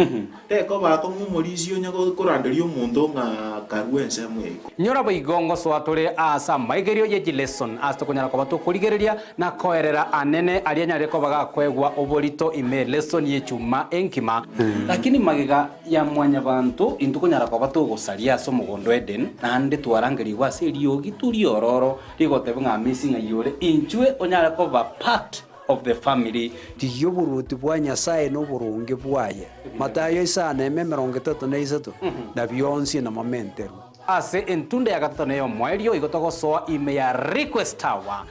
tekoba akong'u omorisia onye koranderia omonto ng'a karue ensemo ya igoro. Nyora boigo ngosoa tore aase amaigerio ye chileson ase tokonyara koba tokorigereria na koerera anene aria anyarire koba gakoegwa oborito ime elesson y'echuma enkima. Lakini magega ya mwanyabanto intwe konyara koba togosaria ase omogondo o Eden, naende twarangerigwe ase eriogi riororo rigoteba ng'a amesi ng'ai ore, inchwe onyare koba part of the family. Rigia oboruoti bwa Nyasae na oboronge bwaye, Matayo isano eme 33, na bionsi namamenterwe. Ase entunda ya gatato na ey'omoerio igo togosoa ime ya Request Tower.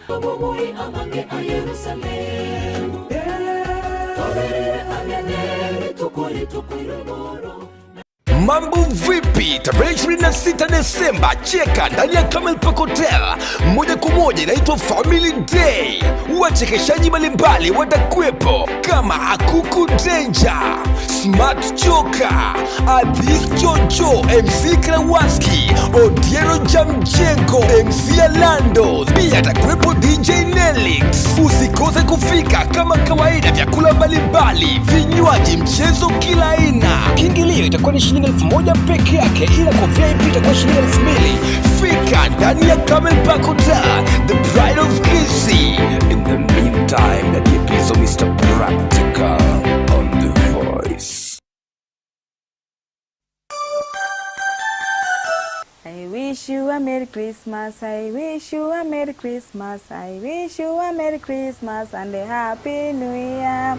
Mambo vipi? Tarehe 26 Desemba, cheka ndani ya Camel Park Hotel moja kwa moja, inaitwa Family Day. Wachekeshaji mbalimbali watakuwepo kama Akuku Danger, Smart Joker, Adhis Jojo, MC Krawaski, Odiero Jamjengo, MC Alando, pia atakuwepo DJ Nelix. Usikose kufika kama kawaida, vyakula mbalimbali, vinywaji, mchezo kila aina. Kiingilio itakuwa ni shilingi 1000 peke yake, ila kwa VIP itakuwa shilingi 2000. Fika ndani ya Camel Park Hotel, the pride of Kisii. In the meantime, na Diepizo Mr. Practical on the voice. I wish you a Merry Christmas, I wish you a Merry Christmas, I wish you a Merry Christmas and a Happy New Year.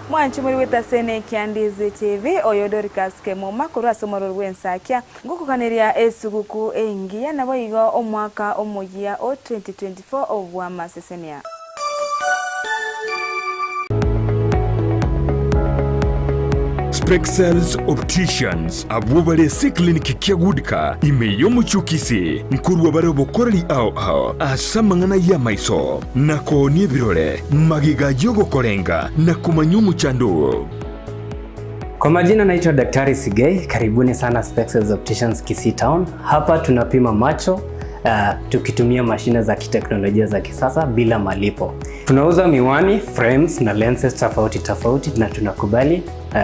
Mwanchi muri gwetase ekia Ndizi TV oyo Dorcas Kemuma korwa ase omororo bw'ensakia ngokokaneria esuguku engiya nabo igo omwaka omoyia o 2024 obwamasesenia. Spexels Opticians abwo bare ase eclinic kia Goodcar ime y'omochie o Kisii nkorwa bare obokoreri ao ao ase amang'ana y'amaiso na koonia ebirore magega y'ogokorenga na komanya omochando oo. Kwa majina naitwa Daktari Sigei, karibuni sana Spexels Opticians Kisii Town. Hapa tunapima macho tukitumia mashine za kiteknolojia za kisasa bila malipo. Tunauza miwani, frames na lenses tofauti tofauti na tunakubali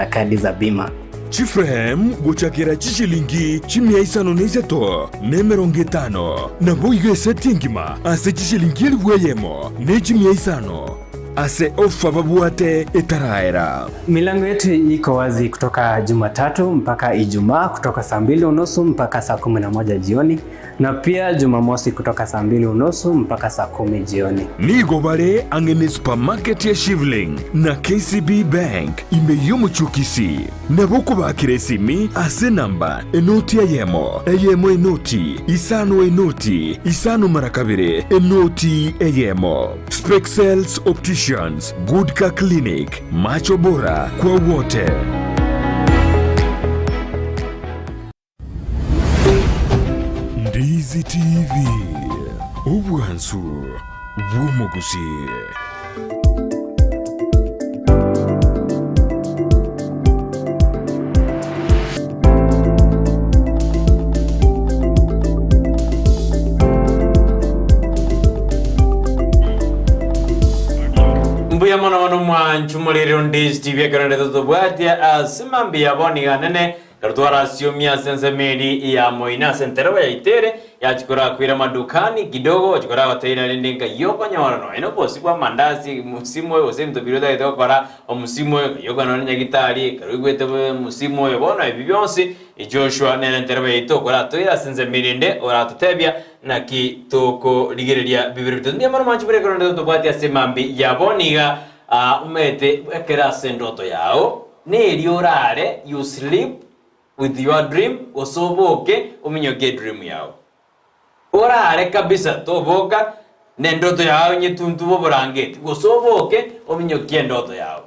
kadi za bima. Chiframe gochakera chishilingi chimia isano na isato na emerongo etano, naboigo eseti engima ase chishilingi elifu eyemo ne chimia isano. ase ofa babwate etaraera. Milango yetu iko wazi kutoka Jumatatu mpaka Ijumaa kutoka saa mbili unusu mpaka saa 11 jioni na pia Jumamosi kutoka saa mbili unusu mpaka saa 10 jioni. Nigo bare ang'e ne supermarket ya Shivling na KCB Bank ime y'omochie o Kisii. Nabo okobakera esimi ase enamba enoti eyemo, eyemo enoti, isano enoti, isano mara kabere, enoti eyemo. Spexels Opticians, Good Car Clinic, Macho bora kwa wote. Ndizi TV, obwansu bw'omogusii. Mbuya mono mono mwanchu morere Ndizi TV ekero rende totobwatia ase mambia bono iga nene Ekero twarasiomi ase ensemo eria ya moino ase entereba yaito ere, yachia korakwira madukani kidogo, ochia koragoteira rende nkai okonyora nonya na obosie bwa amandasi mosimu oyo gose ebinto biria otagete gokora omosimu oyo, nkai okonyora nyagitari, ekero oigwete omosimu oyo bono ebi bionsi, Joshua nere entereba yaito okoratoire ase ensemo eria ende oratotebia naki tokorigereria bibere bitato. Mbuya mono mwanche buna ekero rende totobwatia ase mambia ya bono iga, omanyete ekero ase endoto yao. Nerio orare, you sleep with your dream, gose oboke ominyoke edream yao. Orare kabisa toboka nendoto yao nyetuntu boborangeti, gose oboke ominyokie endoto yao.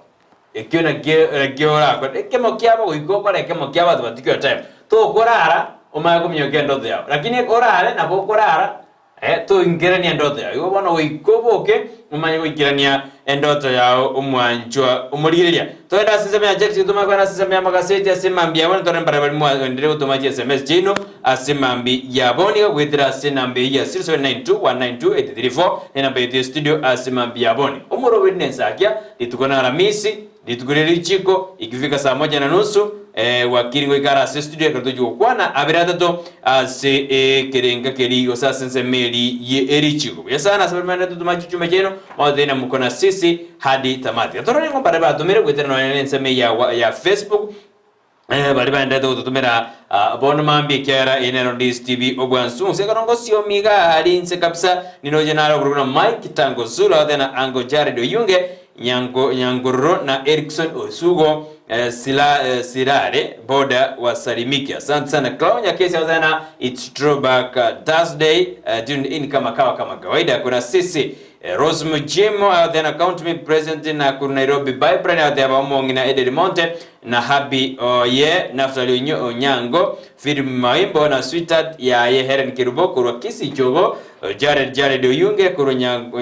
Ekio nakio nakio orakore. Ekemo kiabo goika okore ekemo kia abanto batikire time. Tokorara omanye kominyokia endoto yao. Lakini orare nabo okorara Eh, toinkerania endoto yao. Igo bono goika oboke, omanye goikerania endoto yao omwanchwa omorigereria. Togende ase ensemo ya Jackson, tomanye kogenda ase ensemo ya magaseti ase mambia bono tore mbare baria mwagenderire gotoma chi sms chiaino ase mambi ya bono iga goetera ase enamba eyio ya 0792192834 nenamba yaito ya studio ase mambi ya bono. Omoroberi nensakia, rituko na Aramisi, Rituko riria richiko ikifika saa moja na nusu, eh, wakili ngoika are ase studio ekero tochia gokwana abere atato ase ekerenga keri gose ase ensemo eri ye erichiko. Buya sana ase baria totoma chichumbe chiaino mogotebi mko na sisi hadi tamati. Gatorore ng'o baria batomire goetera nonya na ensemo eye ya, ya Facebook Eh, baria baenderete gototomera ah, bono mambia ekiagera eye nero Ndizi TV obwansu nse ekero ngosiomi iga ari inse kabisa ninoche nare okorokwa na Mike Tango Zulu agote na Uncle Jared Oyunge Nyango Nyangororo na Erikson Osugo eh, Sila, eh, Sirare boda wasalimike asante sana Clau Nyakesi agote na it's throwback Thursday tuned in kama kawa kama kawaida kuna sisi Rose Muchimo agote na count me present na kuru Nairobi Bybrand agote abamong'ina Ederi Monte na Happy oye Naftali Onyo Onyango Philip Maimbo na sweetheart yaye Helen Kerubo korwa Kisii Chogo Jared Jared Oyunge korwa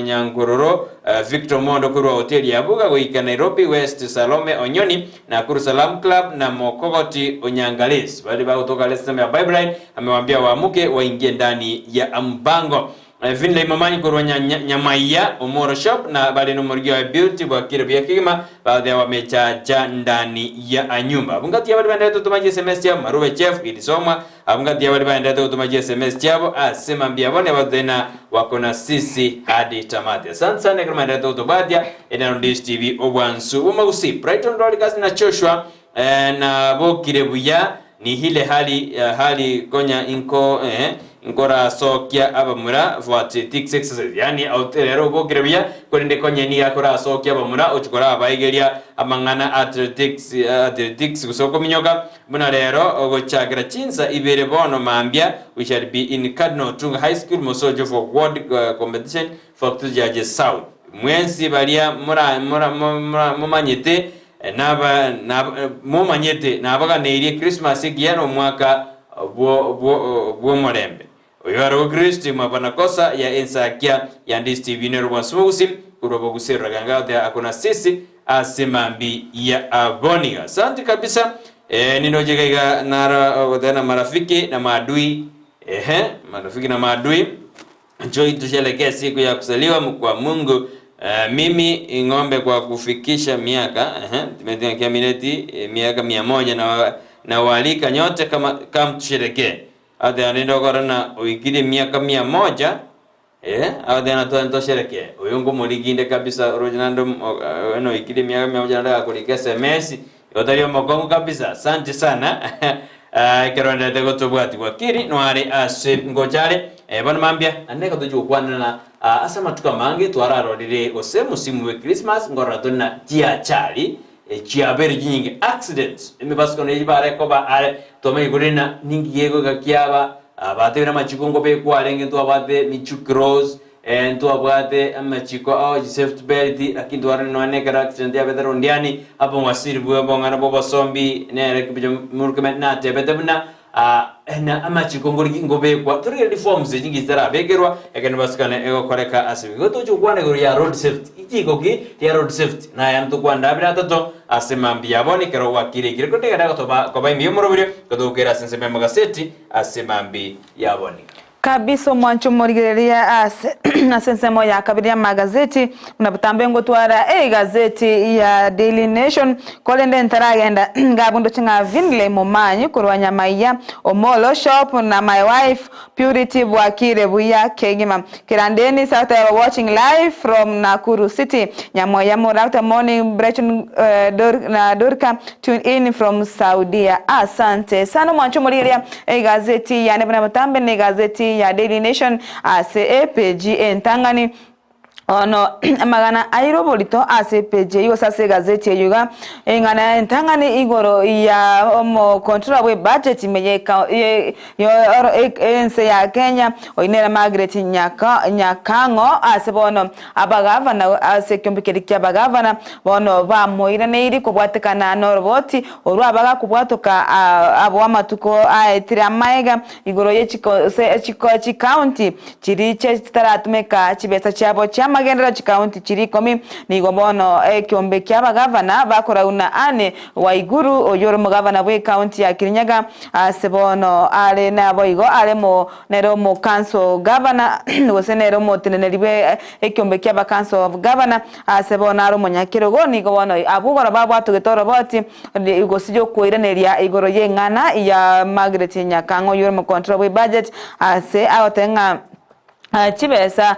Nyankororo Victor Mondo korwa hoteli ya Buga goika Nairobi West Salome Onyoni Nakuru Salam Club na Mokogoti Onyangalis baria bagotoka ase ya Bible amewambia waamuke waingie ndani ya mpango Finlay Momanyi korwa Nyamaiya, Omoro Shop, na bare nomorigia oye Beauty bwakire buya kegima, bagoteeba wamechacha ndani ya nyumba. Abwo ngati y'abaria baenderete gotoma chiSMS chiabo, Marube Chef, Gidi Somwa, abwo ngati y'abaria baenderete gotoma chiSMS chiabo ase mambia abwo nebatotebie na wako na sisi hadi tamati. Asante sana ekero maenderete gotobwatia, Enero Ndish TV obwansu bw'omogusii. Brighton Dorcas na Joshua nabokire buya Nihile hali hali konya inko eh, nkorasokia abamura for athletics exercise yaani rero obokire buya korende konya nigo akorasokia abamura ochia korabaigeria amang'ana athletics athletics gose okominyoka buna rero ogochakera chinsa ibere bono mambia we shall be in Cardinal Otunga High School Mosocho for ward competition for Judges South mwensi baria mora mora mora momanyete Naba, naba, momanyete nabaganeirie Krismasi ekiya na omwaka bw'omorembe. Oyo are Kristo mwapanakosa ya ensakia ya Ndisi TV nero bwansu bogusi korwa boguserera ganga gotea akona sisi ase mambi ya aboniga. Asante kabisa. Ninoche gaiga nara gotea na marafiki na maadui. Ehe, marafiki na maadui. Njoo tusherekee siku ya kuzaliwa kwa Mungu. Mimi ng'ombe kwa kufikisha miaka uh, mineti miaka 100 na na walika nyote kama kam tusherekee ate arendo korona oikire miaka 100. Eh, agoteba na tosherekee. Oyo nkomoriginde kabisa oroche naende oikire emiaka mia moja naende agakorika SMS, igo tari omokong'u kabisa. Asante sana ekero oenderete gotobwatigwa. Kiri noare ase ngocha are bono mambia naende nigo tochia gokwanera ase amatuko amange twararorire gose msimu bwe Christmas nkorora tore na chiachari chiabeire chinyinge accidents emebasukano eyio bare koba are twamanya korende na ninki gegoika kiaba Abatebire amachiko nkobekwa arenge ntwabwate michukros, ntwabwate amachiko ao chisafety belt, lakini twarorire nonya nekero accident yabete Londiani, apo mwasiri bwe obong'ana bwa obosombi nere Kipchoge Murkomen natebete buna na amachiko ngoriki nkobekwa torigereria forms echi nki chitarabekerwa ekero nibasikane egokoreka ase igo toche gokwana igoro ya road safety ichiko ki ria road safety naye ntokwana abere atato Ase mambia abo nekero gwakire ekire korende egenda gotoba koba ime y'omoroberio, gotogokera ase ensemo y'amagaseti ase mambi yaboni. Kabisa omwancho omorigereria ase ase ensemo ya kabere y'amagazeti buna botambe ngotwara egazeti ya Daily Nation korende ntaragenda ngabu ndoche ng'a Vinley Momanyi korwa Nyamaiya Omolo shop na my wife Purity bwakire buya kegima. Kirandeni South I watching live from Nakuru City. Nyamweya Murata morning Brechon uh, Dor, na Dorka tune in from Saudia. Asante sana mwancho morigeria egazeti yane buna botambe ne egazeti ya Daily Nation ase epeji entang'ani Bono amagana aire oborito ase epeji eyio gose ase egazeti eyio iga, eng'ana entang'ani igoro ya omocontroller bwe budget ime ye ense ya Kenya, oyio nere Margaret Nyakang'o ase bono abagavana ase ekeombe keria kia abagavana bono bamoiraneiri kobwatekana noroboti orwo abagakobwatoka abwo amatuko aetire amaega Igoro ye chikaunti chiria chitaratumeka chibesa chiabo chi'amagenderero chikaunti chiria ikomi, nigo bono ekeombe ki'abagavana bakorauna Anne Waiguru oyio ore omogavana bw'ekaunti ya Kirinyaga ase bono are naboigo are nere omo council governor gose nere omoteneneri bwe ekeombe ki'aba council of governor ase bono are omonyakerogo nigo bono abwo igoro babwatogete oroboti Gose yokoiraneria igoro y'eng'ana ya Margaret Nyakang'o oyore omocontroller bwe budget ase agoteba ng'a chibesa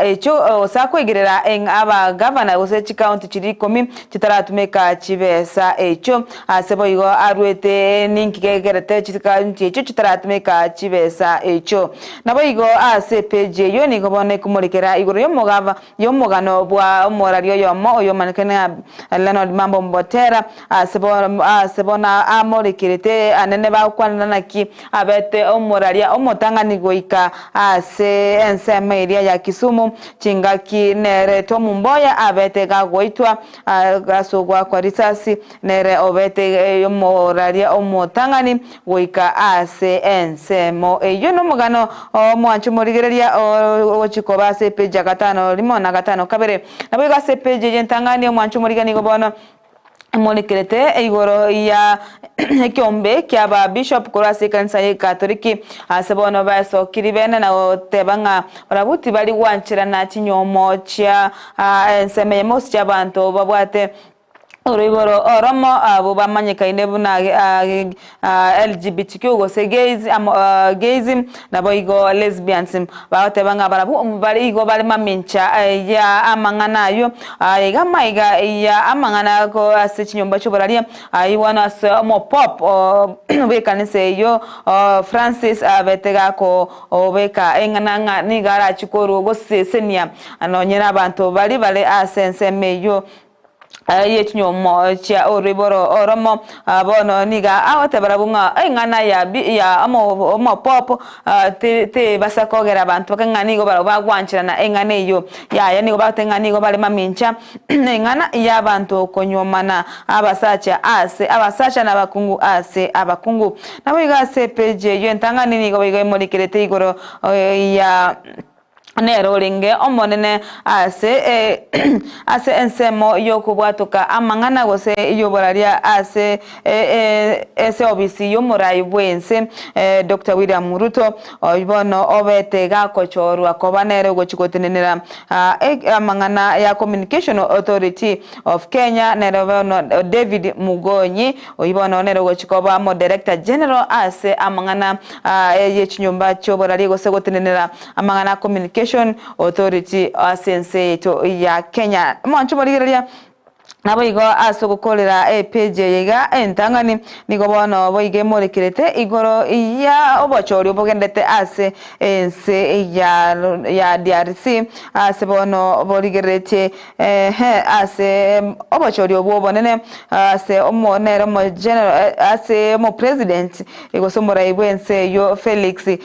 echio gose akoigerera abagavana gose chikaunti chiria ikomi chitaratumeka chibesa echio ase boigo arwete ninki kegerete chikaunti echio chitaratumeka chibesa echio. Naboigo ase epeji eyio nigo bono ekomorekera igoro yomogava y'omogano bwa omoraria oyomo oyomanyekanete ng'a Leonard Mambo Mbotera, ase ase bono amorekerete anene bagokwanera naki abete omoraria omotang'ani goika ase ensemo eria ya Kisumu chingaki nere Tom Mboya abete gagoitwa ase ogoakwa risasi nere obete omoraria omotang'ani goika ase ensemo eyio nomogano omwancho morigereria ogochia koba ase epeji ya gatano rimo na gatano kabere. Naboigo ase epeji eye entang'ani omwancho omorigereria nigo bono emorekerete igoro ya ekeombe kiaba bishop korwa ase ekanisa ye Katoliki ase bono baesokirie bene na goteba ng'a barabwo tibari gwancherana chinyomo chia ensemo eyemo gose chiabanto babwate Oroiboro oromo abwo bamanyekaine buna LGBTQ gose gays amo gayism naboigo lesbians bagoteba ng'a barabwo bare igo bare mamincha ya amang'ana ayio iga amaiga ya amang'ana ko ase chinyomba chi'oboraria ayio bono ase omopop bw'ekanisa eyio Francis abete gakobeka eng'ana ng'a nigo arachie korwa gosesenia nonye nabanto baria bare ase ensemo eyio. ye chinyuomo chia oroiboro oromo. Bono nigo agoteba barabwo ng'a eng'ana ya bi ya omopopo tebasa kogera abanto bake ng'a nigo barabwo bagwancherana eng'ana eyio. Yaya nigo bagoteba ng'a nigo bare mamincha eng'ana y'abanto konyuomana abasacha ase abasacha na abakungu ase abakungu. Naboigo ase epeji eyio entang'ani nigo boigo emorikerete igoro ya. Nere orenge omonene ase ase ensemo y'okobwatoka amang'ana gose y'oboraria ase ase obisi y'omorai bw'ense Doctor William Ruto, oyio bono obete gakochorwa koba nere ogochia gotenenera amang'ana ya Communication Authority of Kenya, nere bono David Mugonyi, oyio bono nere ogochia koba Omodirector General ase amang'ana ye chinyomba chi'oboraria gose gotenenera Amang'ana a communication. Education Authority ase ense yaito ya Kenya. Mwanche morigereria Naboigo ase ogokorera epeji eye iga entang'ani, nigo bono boigo emorekerete igoro ya obochori obogendete ase ense ya ya DRC, ase bono borigereretie ehe ase obochori obwo obonene ase omo nere omo general ase omopresident gose omorai bw'ense eyio Felix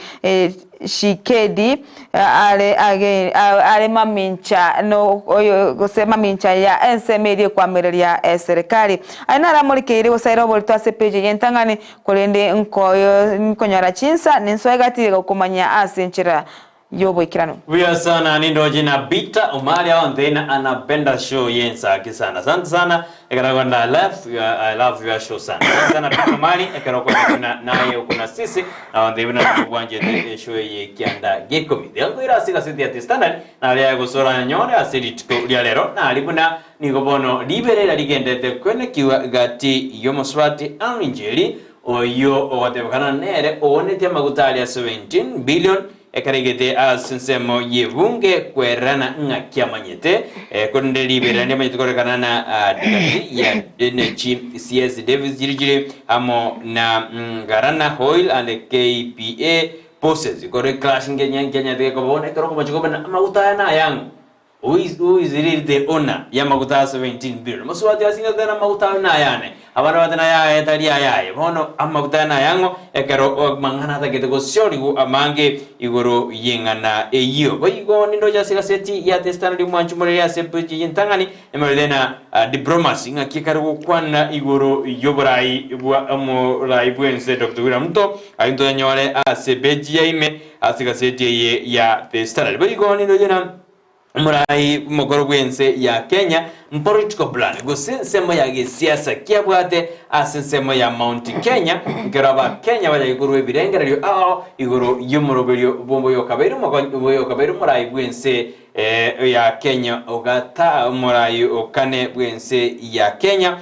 Shikedi are age are mamincha no oyo gose mamincha ya ensemo eria ekwamereria eserekari. Aye naramorikeire gose aire oborito ase epeji eye entang'ani, korende nkoyo nkonyora chinsa ninsoe egati gokomanyia ase enchera y'oboikeranu. Buya sana nindoche na Peter Omari aonte na anapenda show yensaki sana asante sana Ekero akwenda I love your, I love your show sana. Asante sana Peter Omari ekero okwenda buna naye okuna sisi na onde buna nobwanchete eshow eye kianda gekomi. Tiga ase egaseti ya The Standard nari aye gosora nyore ase rituko ria rero nari buna nigo bono riberera rigendete kwenekiwa gati y'omosubati Anne Njeri oyio ogotebekana nere oonetie amaguta aria 17 billion Ekero aigete ase ensemo y'ebunge kwererana ng'aki amanyete, korende riberera ndiamanyete korekana na gati ya nechi CS Davis Chirichiri amo na Garana Hoil and KPA bosses. Kore clash nkenyanyete gekoba bono ekero okomocha kobana amaguta aya nayang'o. Who is who is really the owner y'amaguta aya 17 billion? Mosubati asinge goteba amaguta ayo nayane. Abana bate nayaye tari ayaye. Bono amaguta aya nayang'o ekero amang'ana atagete gosiorigwa amange igoro y'eng'ana eyio. Boigo nindoche ase egaseti ya The Standard omwanchi omoreri ase page y'entang'ani emerore na diplomacy ng'aki ekare gokwana igoro y'oborai bwa omorai bw'ense Dr. William Ruto ayio ntoyanyore ase page ya ime ase egaseti eye ya The Standard. Boigo nindoche na Omorai omokoro bw'ense ya Kenya mpolitical plan gose ensemo ya gesiasa kiabwate ase ensemo ya Mount Kenya nkero abakenya bachake korwa ebirengererio ao igoro y'omoroberio bw'oboyokabeire oboyokabeire omorai bw'ense ya Kenya ogata omorai okane bw'ense ya Kenya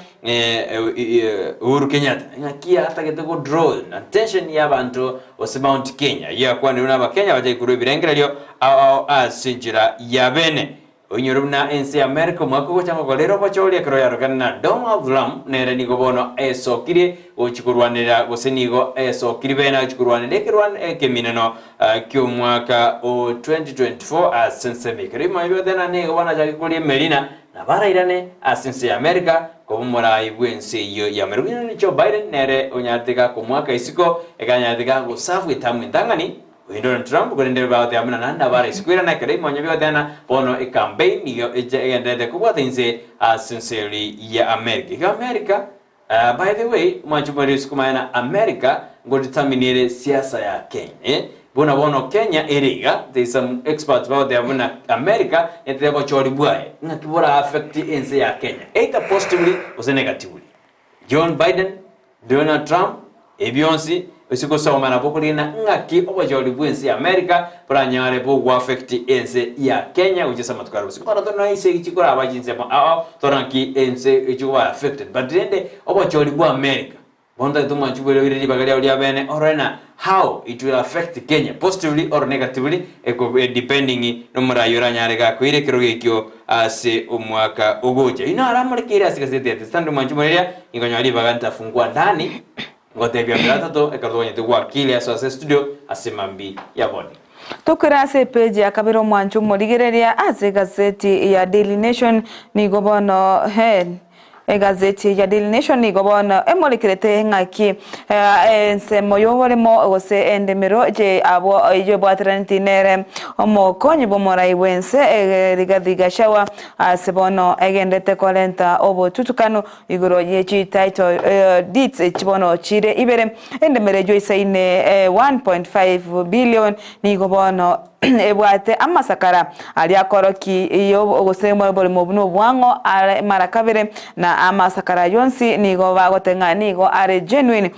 Uhuru Kenyatta ng'aki atagete go draw attention y'abanto gose Mount Kenya eyio yakwanirwe n'abakenya bachake korwa ebirengererio ao ao ase enchera y'abene. Oinyore buna ense ya America omwaka ogocha gokorera obochori ekero yarokana na Donald Trump nere nigo bono esokirie gochi korwanera gose nigo esokirie bene agochi korwanera ekerwan ekemineno ki'omwaka o 2024 ase ensemo ekero ime biotena nigo bono achake koria emerina na barairane ase ense ya America koba omorai bw'ense eyio ya America. Oinyore Joe Biden nere onyarete gakomoaka isiko ekero anyarete gagosafu etamu entang'ani Oyo Donald Trump korende bagoteba buna naende nabo araise koirana ekero ebimonyo bigoteana bono ecampaign nigo eche egendererete kobwata inse ase ense eri ya America. Iga America by the way mwanche more isiko manye na America ngo determine ere siasa ya Kenya eh buna bono Kenya ere iga there is some experts bagoteba buna America netebe bochori bwaye ng'aki bora affect ense ya Kenya either positively gose negatively. John Biden, Donald Trump, ebionsi ase gosoma nabo korina ng'aki obochori bw'ense ya America boranyare bogoaffect ense ya Kenya gochia ase amatuko are bosio. Bono tore noise echi chikoraba chinsemo ao tore ng'aki ense echigoba affected but rende obochori bwa America bono totagete omwanchi bwere oire ribaga riao ria bene orore na how it will affect Kenya positively or negatively eko depending nomorai oranyare gakoira ekerogo ekio Ase omwaka ogocha. Oyio naro amorekeire ase egaseti ya The Standard mwanche moreria, Inkonyora ribaga ntafungwa ndani, ngotebia mbere atato ekero toganyete gwakire ase ase estudio ase mambia ya bono. Tokwire ase epeji ya kabere omwancho omorigereria ase egaseti ya Daily Nation nigo bono he Egazeti ya Daily Nation nigo bono emorekerete ng'aki ensemo y'oboremo gose endemero abwo eyio ebwateraneti nere omokonyi bw'omorai bw'ense Rigathi Gachagua ase bono egenderete korenta obotutukanu igoro ye chi title deeds echi bono chire ibere. Endemero eyio isaine 1.5 billion nigo bono ebwate amasakara aria akoroki gose oborimo buna obwang'o are mara kabere, na amasakara ayio onsi nigo bagoteba ng'a nigo are genuine.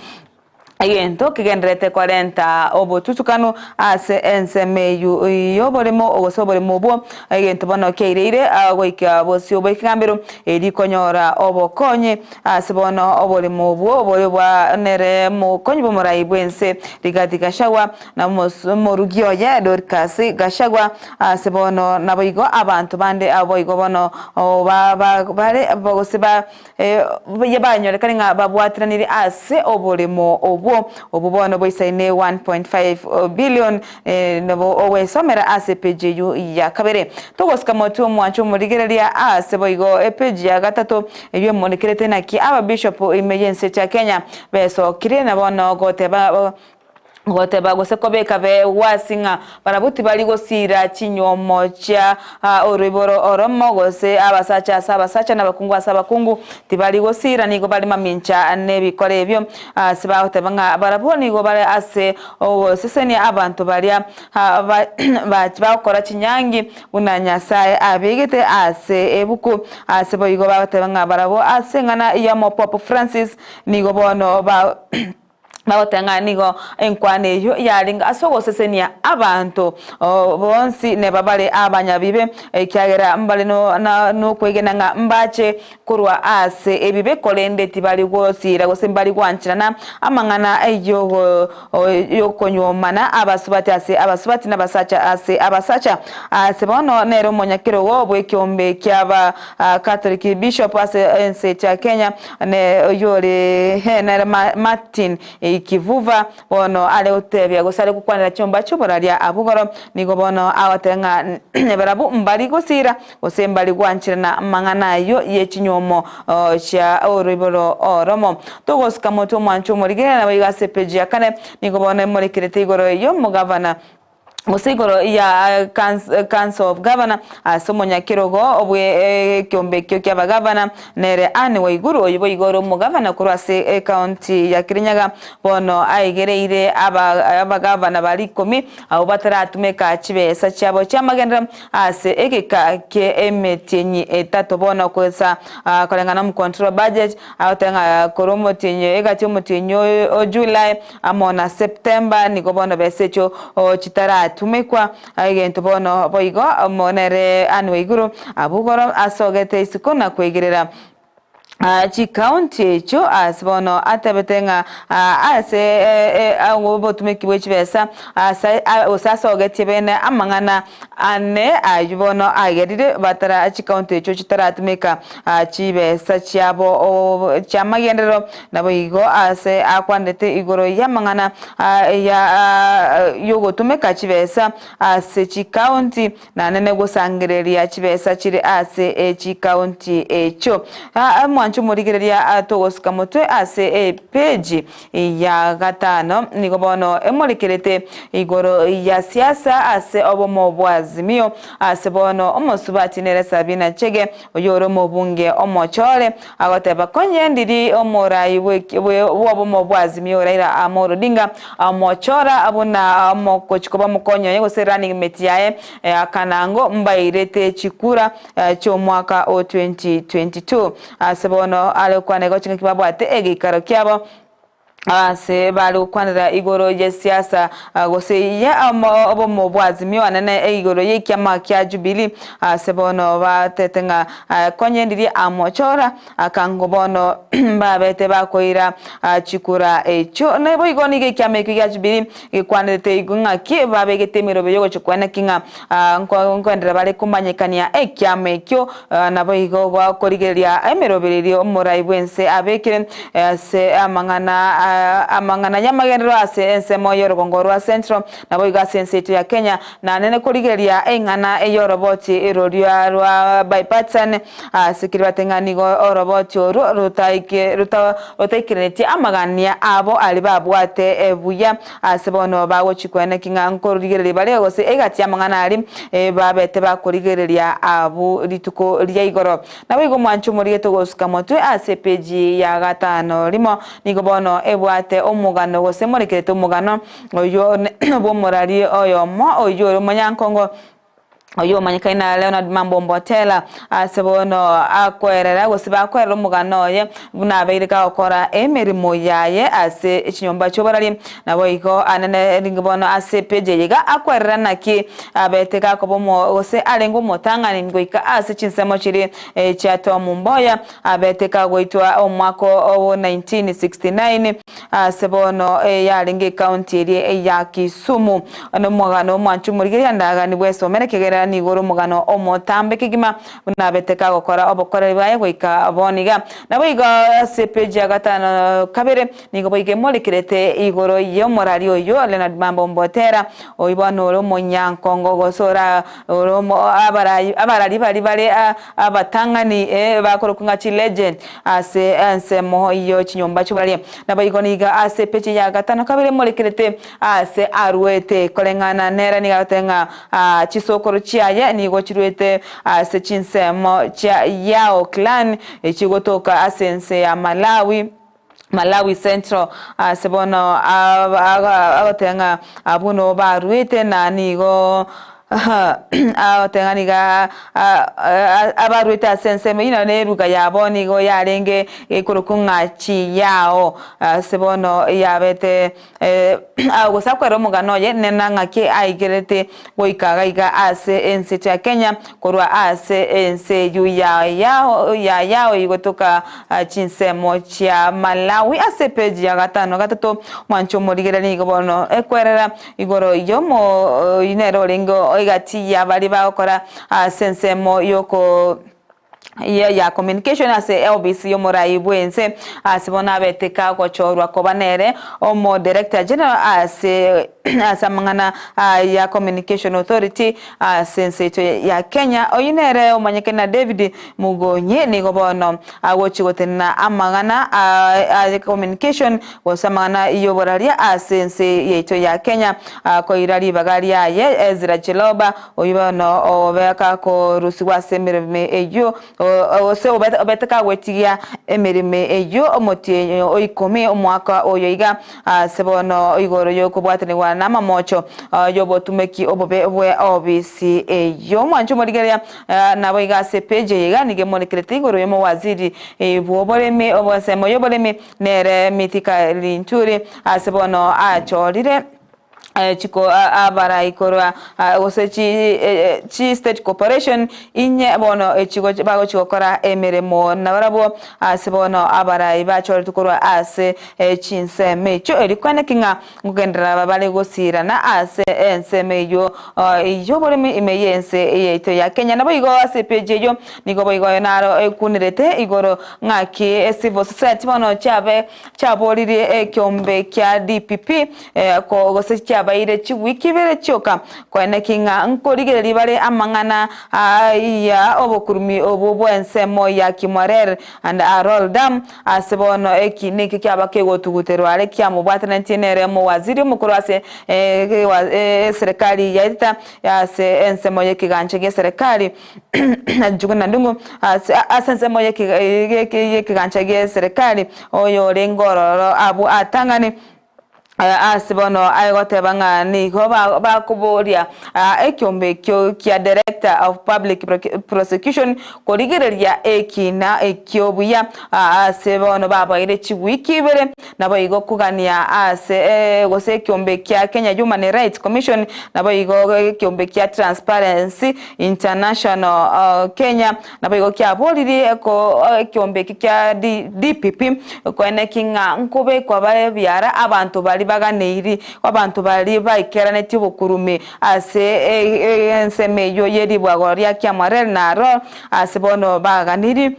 Egento kegendererete korenta obotutukanu ase ensemo eyio y'oboremo gose oboremo obwo, egento bono kiaireire goika bosio bw'ekegambero, erio konyora obokonyi ase bono oboremo obwo bore bwa nere mokonyi bw'omorai bw'ense Rigathi Gachagua na omorugi oye Dorcas Gachagua ase bono naboigo abanto bande boigo bono bare gose ba Banyorekane ng'a babwatiranire ase oboremo obwo, obwo bono boisaine 1.5 billion, nabo ogwesomera ase epeji eyio ya kabere. Togosika motwe omwancho omorigereria ase boigo epeji ya gatato eyio emonekerete naki ababishop ime y'ense ya Kenya besokire na bono goteba Goteba gose kobeka begwasi ng'a barabwo tibari gosiira chinywomo chia oroiboro oromo, gose abasacha ase abasacha, na abakungu ase abakungu, tibari gosiira, nigo bare mamincha nebikora ebio. Ase bagoteba ng'a barabwo nigo bare ase ogosesenia abanto baria bagokora chinyangi buna Nyasae abegete ase ebuku. Ase boigo bagoteba ng'a barabwo ase eng'ana y'Omopope Francis nigo bono ba. Bagoteba ng'a nigo enkwana eyio yarenge ase ogosesenia abanto bonsi neba bare abanyabibe, ekiagera mbare nokwegena ng'a mbache korwa ase ebibe, korende tibari gosiira gose mbari gwancherana amang'ana y'okonyuomana abasubati ase abasubati na abasacha ase abasacha. Ase bono nere omonyakerogo bw'ekeombe kiaba Catholic Bishop ase ense ya Kenya, Ne oyore nere Martin Kivuva bono are gotebia gose are gokwanera chiomba chi'oboraria abwo igoro, nigo bono agoteba ng'a barabwo mbari gosira gose mbari gwancherana amang'ana ayio ye chinywomo chia oroiboro oromo. Togosika motwe omwancho omorigereria naboigo ase epeji ya kane nigo bono emorekerete igoro y'omogavana gose igoro ya Council of Governor ase omonyakerogo bwe ekeombe ekio ki'abagavana nere Anne Waiguru oyio boigo ore omogavana korwa ase ecounty ya Kirinyaga bono aigereire abagavana baria ikomi abwo bataratumeka chibesa chiabo chiamagenderero ase egeka kie emetienyi etato bono kosa koreng'ana omocontrol budget agoteba ng'a korwa omotienyi egati omotienyi o July Amo na Septemba nigo bono besa echio chitaratumekwa. Egento bono boigo nere anwe igoro abwo igoro asogete isiko na kwegerera chikaunti echio ase bono atebete ng'a ase obotumeki bwe chibesa ase gose asogetie bene amang'ana ane ayio bono agerire batara chikaunti echio chitaratumeka chibesa chiabo chi'amagenderero Naboigo aase akwanete igoro y'amang'ana y'ogotumeka chibesa ase chikaunti, na nene gosangereria chibesa chire ase chikaunti echio. Mwanche omorigereria togosika motwe ase epeji ya gatano nigo bono emorekerete igoro ya siasa ase obomo bwa Azimio ase bono omosubati nere Sabina Chege oyore omobunge omochore Agoteba, Konye ndiri omorai bw'obomo bwa Azimio Raila Amolo Odinga, omochora buna omogochi koba omokonyi oye gose running mate yaye akanango mbairete chikura chi'omwaka o 2022. Ase bono are gokwana igo chingaki babwate egeikaro kiabo. Ase bare gokwanera igoro y'esiasa gose ye obomo bwa Azimio anene igoro y'ekiama kia Jubilee ase bono batete ng'a konye ndiria amochora akango bono mbabete bakoira chikura echio. Naboigo nigo ekiama ekio gia Jubilee gekwanerete igo ng'aki babegete emerobe yogochia koeneki ng'a nkoenderera bare komanyekania ekiama ekio naboigo gokorigereria emerobererio omorai bw'ense abekire ase amang'ana amang'ana y'amagenderero ase ensemo y'orogongo rwa Central naboigo ase ense yaito ya Kenya na nene korigereria eng'ana y'oroboti roria rwa bipartisan ase keria bateba ng'a nigo oroboti orwo rotaike rotaikerenetie amagania abo aria babwate buya Ase bono bagochia koeneki ng'a nkorigereria bare gose egati y'amang'ana aria babete bakorigereria abwo rituko ria igoro. Naboigo omwancho omorigete ogosuka motwe ase epeji ya gatano rimo nigo bono ebwate omogano gose emorekerete omogano oyio bw'omorari oyomo oyio ore omonyankongo. Oyio omanyekaine na Leonard Mambo Mbotela ase bono akoerera gose bakoerera omogano oye buna abeire gagokora emeremo yaye ase chinyomba chi'oborari. Naboigo anene ringi bono ase epeji eye iga akoerera naki abete gakoba omo gose arenge omotang'ani goika ase chinsemo chiria chia Tom Mboya abete kagoitwa omwaka o 1969 Ase bono yarenge ekaunti eria ya Kisumu. Nomogano omwanchu omorigereria ndagani bwesomere ekiagera nigo ore omogano omotambe kegima buna abete kagokora obokoreri bwaye goika bono iga. Naboigo ase epeji ya gatano kabere nigo boigo emorekerete igoro y'omorari oyio Leonard Mambo Mbotera oyio bono ore omonyankongo gose ora ore omo abarai abarari baria bare abatang'ani bakorokwa ng'a chilegend Ase ensemo ye chinyomba chi'oboraria. Naboigo nigo ase epeche ya gatano kabere emorekerete aase aruete. Koreng'ana nere nigo agoteba ng'a chisokoro chiaye nigo chiruete ase chinsemo chia Yao clan echigotoka ase ense ya Malawi, Malawi Central. Ase bono agoteba ng'a abwo noo baruete na nigo Agoteba niga abarwete ase ensemo eyio, na eruga yabo nigo yarenge ekorokwa ng'a Chiyao. Ase bono yabete gose akwere omogano oye nena ng'aki aigerete goika iga iga ase ense ya Kenya korwa ase ense eyio ya Yao ya Yao igotoka chinsemo chia Malawi ase epeji ya gatano gatato mwanche omorigereria nigo bono ekwerera Igoro y'omo oyio nere orenge egati ya baria bagokora ase ensemo y'oko ya communication ase ofisi y'omorai bw'ense ase bono abete kagochorwa koba nere omo director general ase ase amang'ana ya communication authority ase ense yaito ya Kenya. Oyio nere omanyekani na David Mugonyi nigo bono agochia gotenena amang'ana a communication Gose amang'ana y'oboraria ase ense yaito ya Kenya, akoira ribaga riaye Ezra Chiloba, oyio bono obeka korusigwa ase emeremo eyio, gose obete kagwetigia emeremo eyio omotienyi o ikomi omwaka oyo iga, ase bono igoro y'okobwatanigwa namamocho y'obotumeki obobe bwe obisi eyio. Omwancho omorigereria nabo iga ase page eye iga nigo emorekerete igoro y'omowaziri bw'oboremi obw'ensemo y'oboremi Nere Mithika Linturi ase bono achorire chiko abarai korwa gose chi state corporation inye bono echigo bagochi gokora emeremo nabarabwo ase bono abarai bachoretwe korwa ase chinsemo echio erio kweneki ng'a nkogenderera bare gosirana ase ensemo eyio y'oboremi ime y'ense yaito ya Kenya. Naboigo ase epeji eyio nigo boigo naro ekunerete igoro ng'aki civil society bono chiabe chiaboririe ekiombe kia DPP gose chiabaire chiwiki ibere chioka koeneki ng'a nkorigereria bare amang'ana ya obokurumi obwo bw'ensemo ya Kimwarer and Arrol Dam Ase bono eki nekio kiaba kegotuguterwa are kiamobwatanetie nere omowaziri omokoro ase eserekari yaetete ase ensemo y'ekegancha gi'eserekari Njuguna Ndung'u ase ensemo y'ekegancha gi'eserekari oyorenge ororo abwo atang'ani Ase bono aye goteba ng'a nigo bakoboria ekiombe ekio kia Director of Public Prosecution korigereria ekina ekio buya ase bono babaire chiwiki ibere naboigo kogania ase gose ekiombe kia Kenya Human Rights Commission naboigo ekiombe kia Transparency International Kenya Naboigo kiaboririe ekiombe eke kia DPP koeneki ng'a nkobekwa bare biara abanto baria baganeiri, abanto baria baikeranetie obokurumi ase ensemo eyio ye ribwago ria Kiamwareri na Arror ase bono baganiri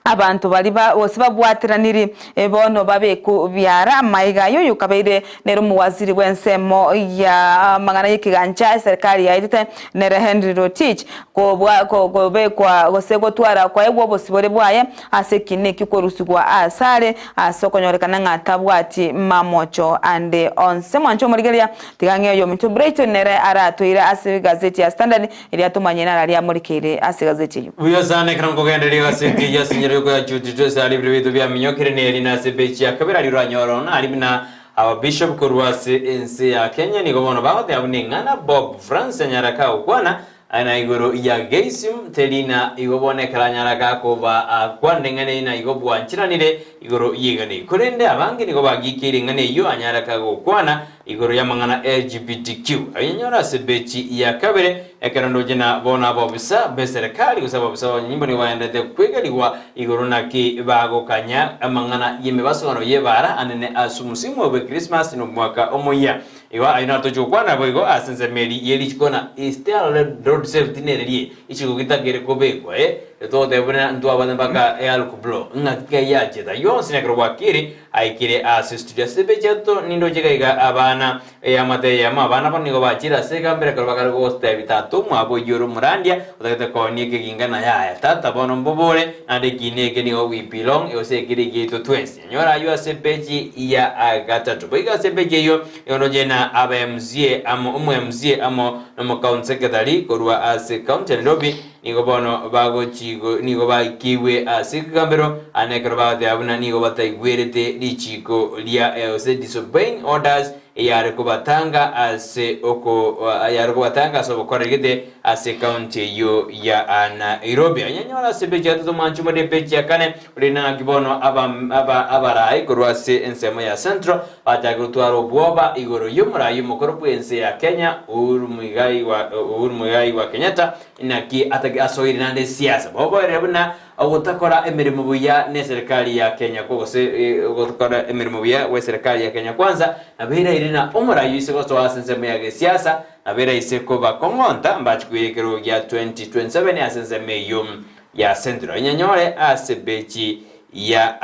abanto baria gose babwateraniri bono babekwe biara. Amaiga ayio oyokabeire nere omowaziri bw'ensemo ya amang'ana y'ekegancha eserikari yaetete nere Henry Rotich Kobua kobekwa gose gotwara kwaegwa obosibore bwaye ase ekiina ekio korusigwa asare, ase okonyorekana ng'a tabwati mamocho ande onsi. Mwanche omorigereria, tiga ng'e oyominto Brighton nere aratoire ase egazeti ya Standard eria tomanye nara riamorekeire ase egazeti eyio. Buya sana ekero nkogendereria egaseti eyio ase enchera yokoyachutitwa ase aria ebiro biaito biaminyokire neri nase epeji ya kabere aria oranyore ono aria buna Ababishop korwa ase ense ya Kenya nigo bono bagoteba buna eng'ana Bob Francis anyare kagokwana. Na igoro ya geisim teri na igo bono ekero anyara gakoba akwanire ing'ana eyio na igo bwancheranire igoro y'egana eyio. Korende abange nigo bagikeire ing'ana eyio anyara kagokwana igoro y'amang'ana LGBTQ. Ayenyore ase bechi ya kabere ekero ndoche na bono abobisa b'eserekari gose abobisa b'abanyanyimbo nigo bagenderete kwegerigwa igoro naki bagokanya amang'ana y'emebasogano y'ebaara anene ase omosimo bw'Ekrismasi na omwaka omoyia. Igo ayio natoche gokwana boigo ase ensemo eria ye richiko na Eastern Road Safety nererie ichiko gitakere kobekwa eh togoteba buna ntwabwate mpaka ealkblo ng'aki kai yachete ayio onsi nekero bwakire aikire ase studio ase ebeche yaito nindoche iga iga abana eamate eyemo abana bono nigo bachire ase egambero ekero bakare gotebi tata omwabo oyio ore omorandia otagete koonia ekeginga na yaya tata bono mbobore naende ekina eke nigo we belong gose ekere egiaito twensi. Nyora ayio ase epeji ya gatato. Boigo ase epeji eyio nigo ndoche na aba MCA amo omo MCA amo nomo county secretary korwa ase county ya Nairobi nigo bono bagochi nigo baikigwe ase ekegambero ane ekero bagoteba buna nigo bataigwerete richiko ria gose disobeying orders eyare kobatanga ase oko ayare kobatanga ase obokoreri gete ase ecounty eyio ya Nairobi. Anyanyore ase epeji ya gatato mwanche omorere epeji ya kane. Korende naki bono aba abarai korwa ase ensemo ya Central bachake gotwara obwoba igoro y'omorai omokoro bw'ense ya Kenya Uhuru Muigai wa Uhuru Muigai wa Kenyatta inaki atake asoire naende esiasa boboerere buna ogotakora emeremo buya n'eserekari ya Kenya kwa gose ogokora emeremo buya gw'eserekari ya Kenya Kwanza naberaire na omorai oise gosoa ase ensemo ya gesiasa naberaise kobakong'onta mbache koira ekerogo gia 2027 ase ensemo eyio ya Central. Inyanyore ase bechi ya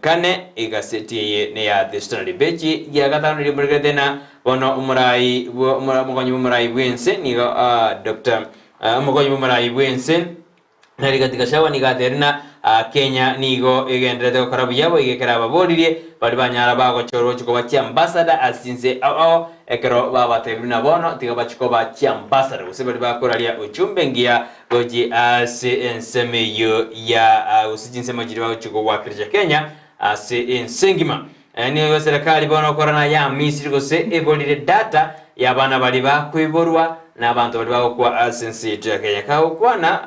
kane egaseti eye neya The Standard. Bechi ya gatano nigo emorekerete na bono omorai bwo omokonyi bw'omorai bw'ense nigo Dr. Omokonyi bw'omorai bw'ense na Rigathi Gachagua nigo atebirie na Kenya nigo egendererete gokora buya boigo ekero ababoririe baria banyara bagochorwa gochia koba chiambassador ase chinse ao ao ekero babatebirie buna bono tiga bachie koba chiambassador gose baria bakoraria ujumbe engiya Gochia ase ensemo eyio ya gose chinsemo chiria bagochia kowakilisha Kenya ase ense engima. Nigo serikali bono okorana ya Misiri gose eborire data ya abana baria bakoiborwa na abanto baria bagokwa ase ense yaito ya Kenya. Kagokwana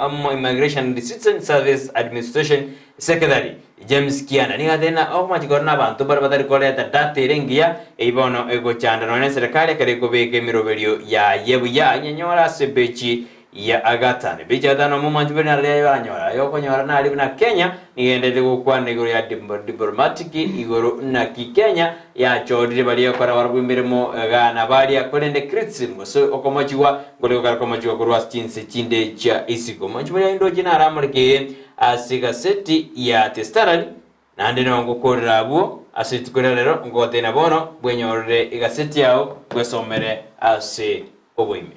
omo Immigration and Citizen Service Administration Secretary James Kianda nigo atebire ng'a okomachi korora nabanto baria batari koreta data ere engiya eyio bono egochanda nonya ne serikali ekero ekobeka emeroberio yaye buya enyanyore ase ebechi ya gatano. Ebechi ya gatano omo omwanchi bore nare baranyora aye okonyora nari buna Kenya nigo egendererete gokwana igoro ya diplomatic igoro naki Kenya yachorire baria gokora barabwo emeremo gana baria korende criticism gose okomochigwa nkore gokara komochigwa korwa ase chinse chinde chia isiko. Omwanchi bore aye ndoche naramoreke eye Ase egaseti ya The Standard, naende nongokorera abwo ase rituko ria rero, ngogotebia bono bwenyorere egaseti yao bwesomere ase oboime.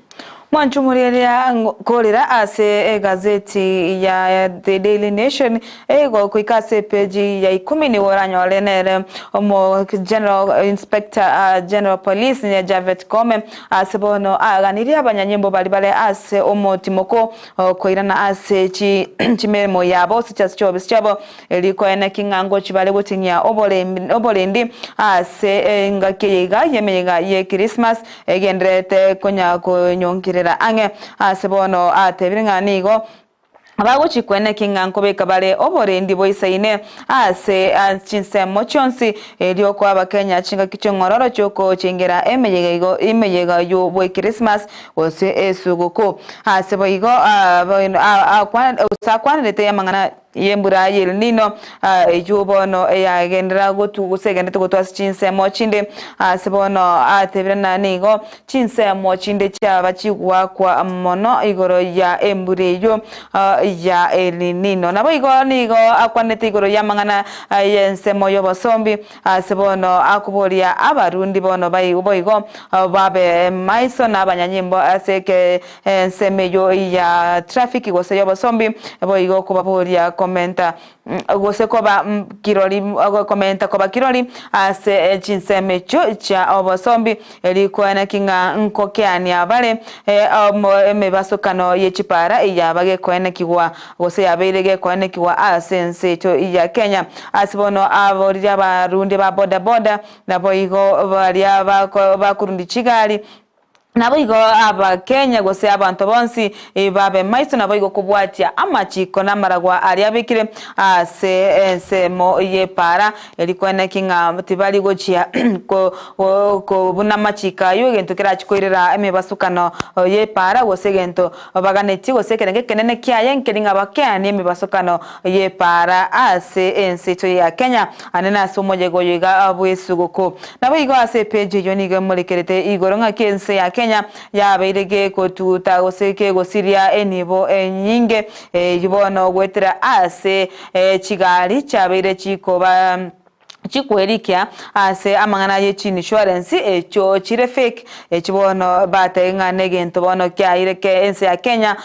Mwancho omorieria korera ase egazeti ya The Daily Nation eigo goika ase epeji ya ikomi nigo oranyore nere omo General Inspector General Police Japhet Koome ase bono aganirie abanyanyimbo baria bare ase omotimoko Okoirana ase chimeremo yabo ase chiobisi chiabo, erio koeneki ng'a ngochia bare gotinyia oborendi ase engaki eye iga y'emeyega ye Christmas egendererete konya konyonkerera ang'e. Ase bono atebire ng'a nigo bagochia koeneki ng'a nkobeka bare oborendi boisaine ase chinsemo chionsi erio koa abakenya chingaki chi'ong'ororo chi'okochengera emeyega igo emeyega y'obw'Ekrismasi gose esuguku. Ase boigo gose akwanerete amang'ana y'embura y'El Nino, eyio bono eyagenderera gotu gose egendererete gotwa ase chinsemo chinde. Ase bono atebire ng'a nigo chinsemo chinde chiaba chigoakwa mono igoro ya embura eyio ya El Nino. Naboigo nigo akwanete igoro y'amang'ana y'ensemo y'obosombi Ase bono akoboria abarundi bono boigo babe maiso na abanyanyimbo ase ensemo eyio ya traffic gose y'obosombi, boigo kobaboria komenta gose koba kirori komenta koba kirori ase chinsemo echio chia obosombi Rikwana ki ng'a nkokeania bare emebasokano ye chipara yaba gekoenekigwa gose yabeire gekoenekigwa ase ense yaito ya Kenya. Ase bono aboririe abarundi ba boda boda naboigo baria bakorundi chigari. Naboigo Abakenya gose abanto bonsi babe maiso naboigo kobwatia amachiko na amaragwa aria abekire ase ensemo y'epaara, erio koeneki ng'a tibari gochia kobuna amachiko ayio, egento kerachie koirera emebasukano y'epaara gose egento baganetie gose ekerengo ekenene kiaye nkeri ng'a bakeanie emebasukano y'epaara ase ense yaito ya Kenya ande nase omoyega oyo iga bw'esuguku. Naboigo ase epeji eyio nigo emorekerete igoro ng'aki ense ya Kenya yabeire gegotuguta gose kegosiria enibo enyinge eyio bono goetera ase chigari chiabeire chikoba chikwerikia ase amang'ana ye chiinishuarensi echio chire fake echio bono batebie ng'a negento bono kiaire ke ense ya Kenya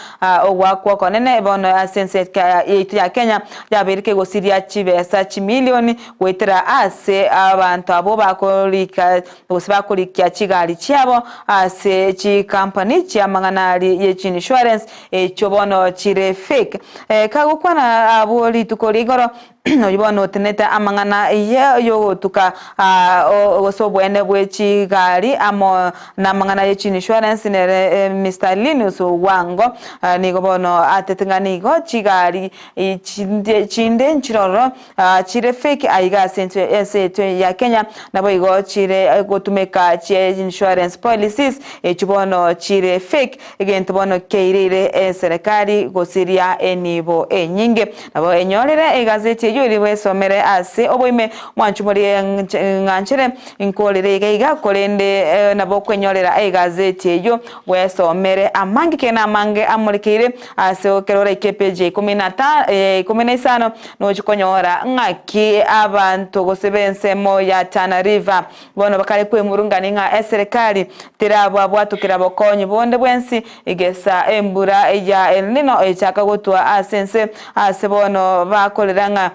ogoakwa okonene bono ase ense yaito ya Kenya yabeire kegosiria chibesa chimilioni goetera ase abanto abwo bakorika gose bakorikia chigari chiabo ase chikampani chi'amang'ana aria ye chiinishuarensi echio bono chire fake. Kagokwana abwo rituko ria igoro Oyio bono otenete amang'ana y'ogotuka gose obwene bwe chigari amo namang'ana ye chiinsurance nere Mister Linus Ogwango nigo bono atete ng'a nigo chigari chinde nchiroro chire fake aiga ase ense yaito ya Kenya naboigo chire gotumeka chie insurance policies echio bono chire fake Egento bono keireire eserekari gosiria enibo enyinge. Nabo enyorere egazeti eyio eria bwesomere ase oboime mwanchumorie ng'anchere nkorere iga iga korende nabo okwenyorera egazeti eyio bwesomere amange kegena amange amorekeire ase ekero oraike epeji ya ikomi na ta ikomi na isano nochi konyora ng'aki abanto gose b'ensemo ya Tana River Bono bakare kwemurungania ng'a eserekari terabwabwatokera bokonyi bonde bwensi, egesa embura ya El Nino echaka gotwa ase ense, ase bono bakorera ng'a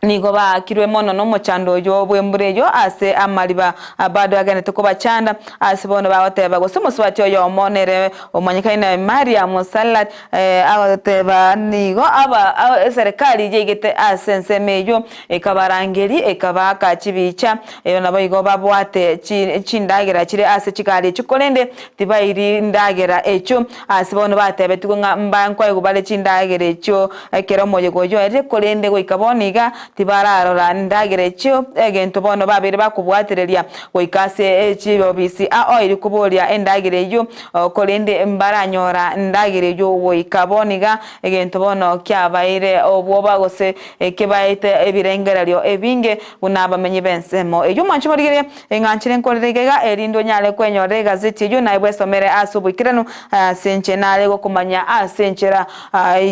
nigo baakirwe mono nomochando oyo bw'embura eyio ase amariba bado agenderete kobachanda, ase bono bagoteba gose omosubati oyomo nere omanyekaine Mariam Salat agoteba nigo aba eserekari yaigete ase ensemo eyio Ekabarangeria, ekabaaka chibicha, erio naboigo babwate chindagera chire ase chigari echio, korende tibairi ndagera echio. Ase bono batebetigwe ng'a mbankoegwa bare chindagera echio ekero omoyega oyio oerire, korende goika bono iga tibararora ndagera echio, egento bono babeire bakobwatereria goika ase chiobisi aoiri koboria endagera eyio, korende mbaranyora ndagera eyio goika bono iga, egento bono kiabaire obwoba gose Ekebaete ebirengererio ebinge buna abamenyi b'ensemo eyio. Mwanche morigererie eng'anchire nkorere iga iga, erinde onyare kwenyorera egazeti eyio naye bwesomere ase oboikeranu ase inche nare gokomanya ase enchera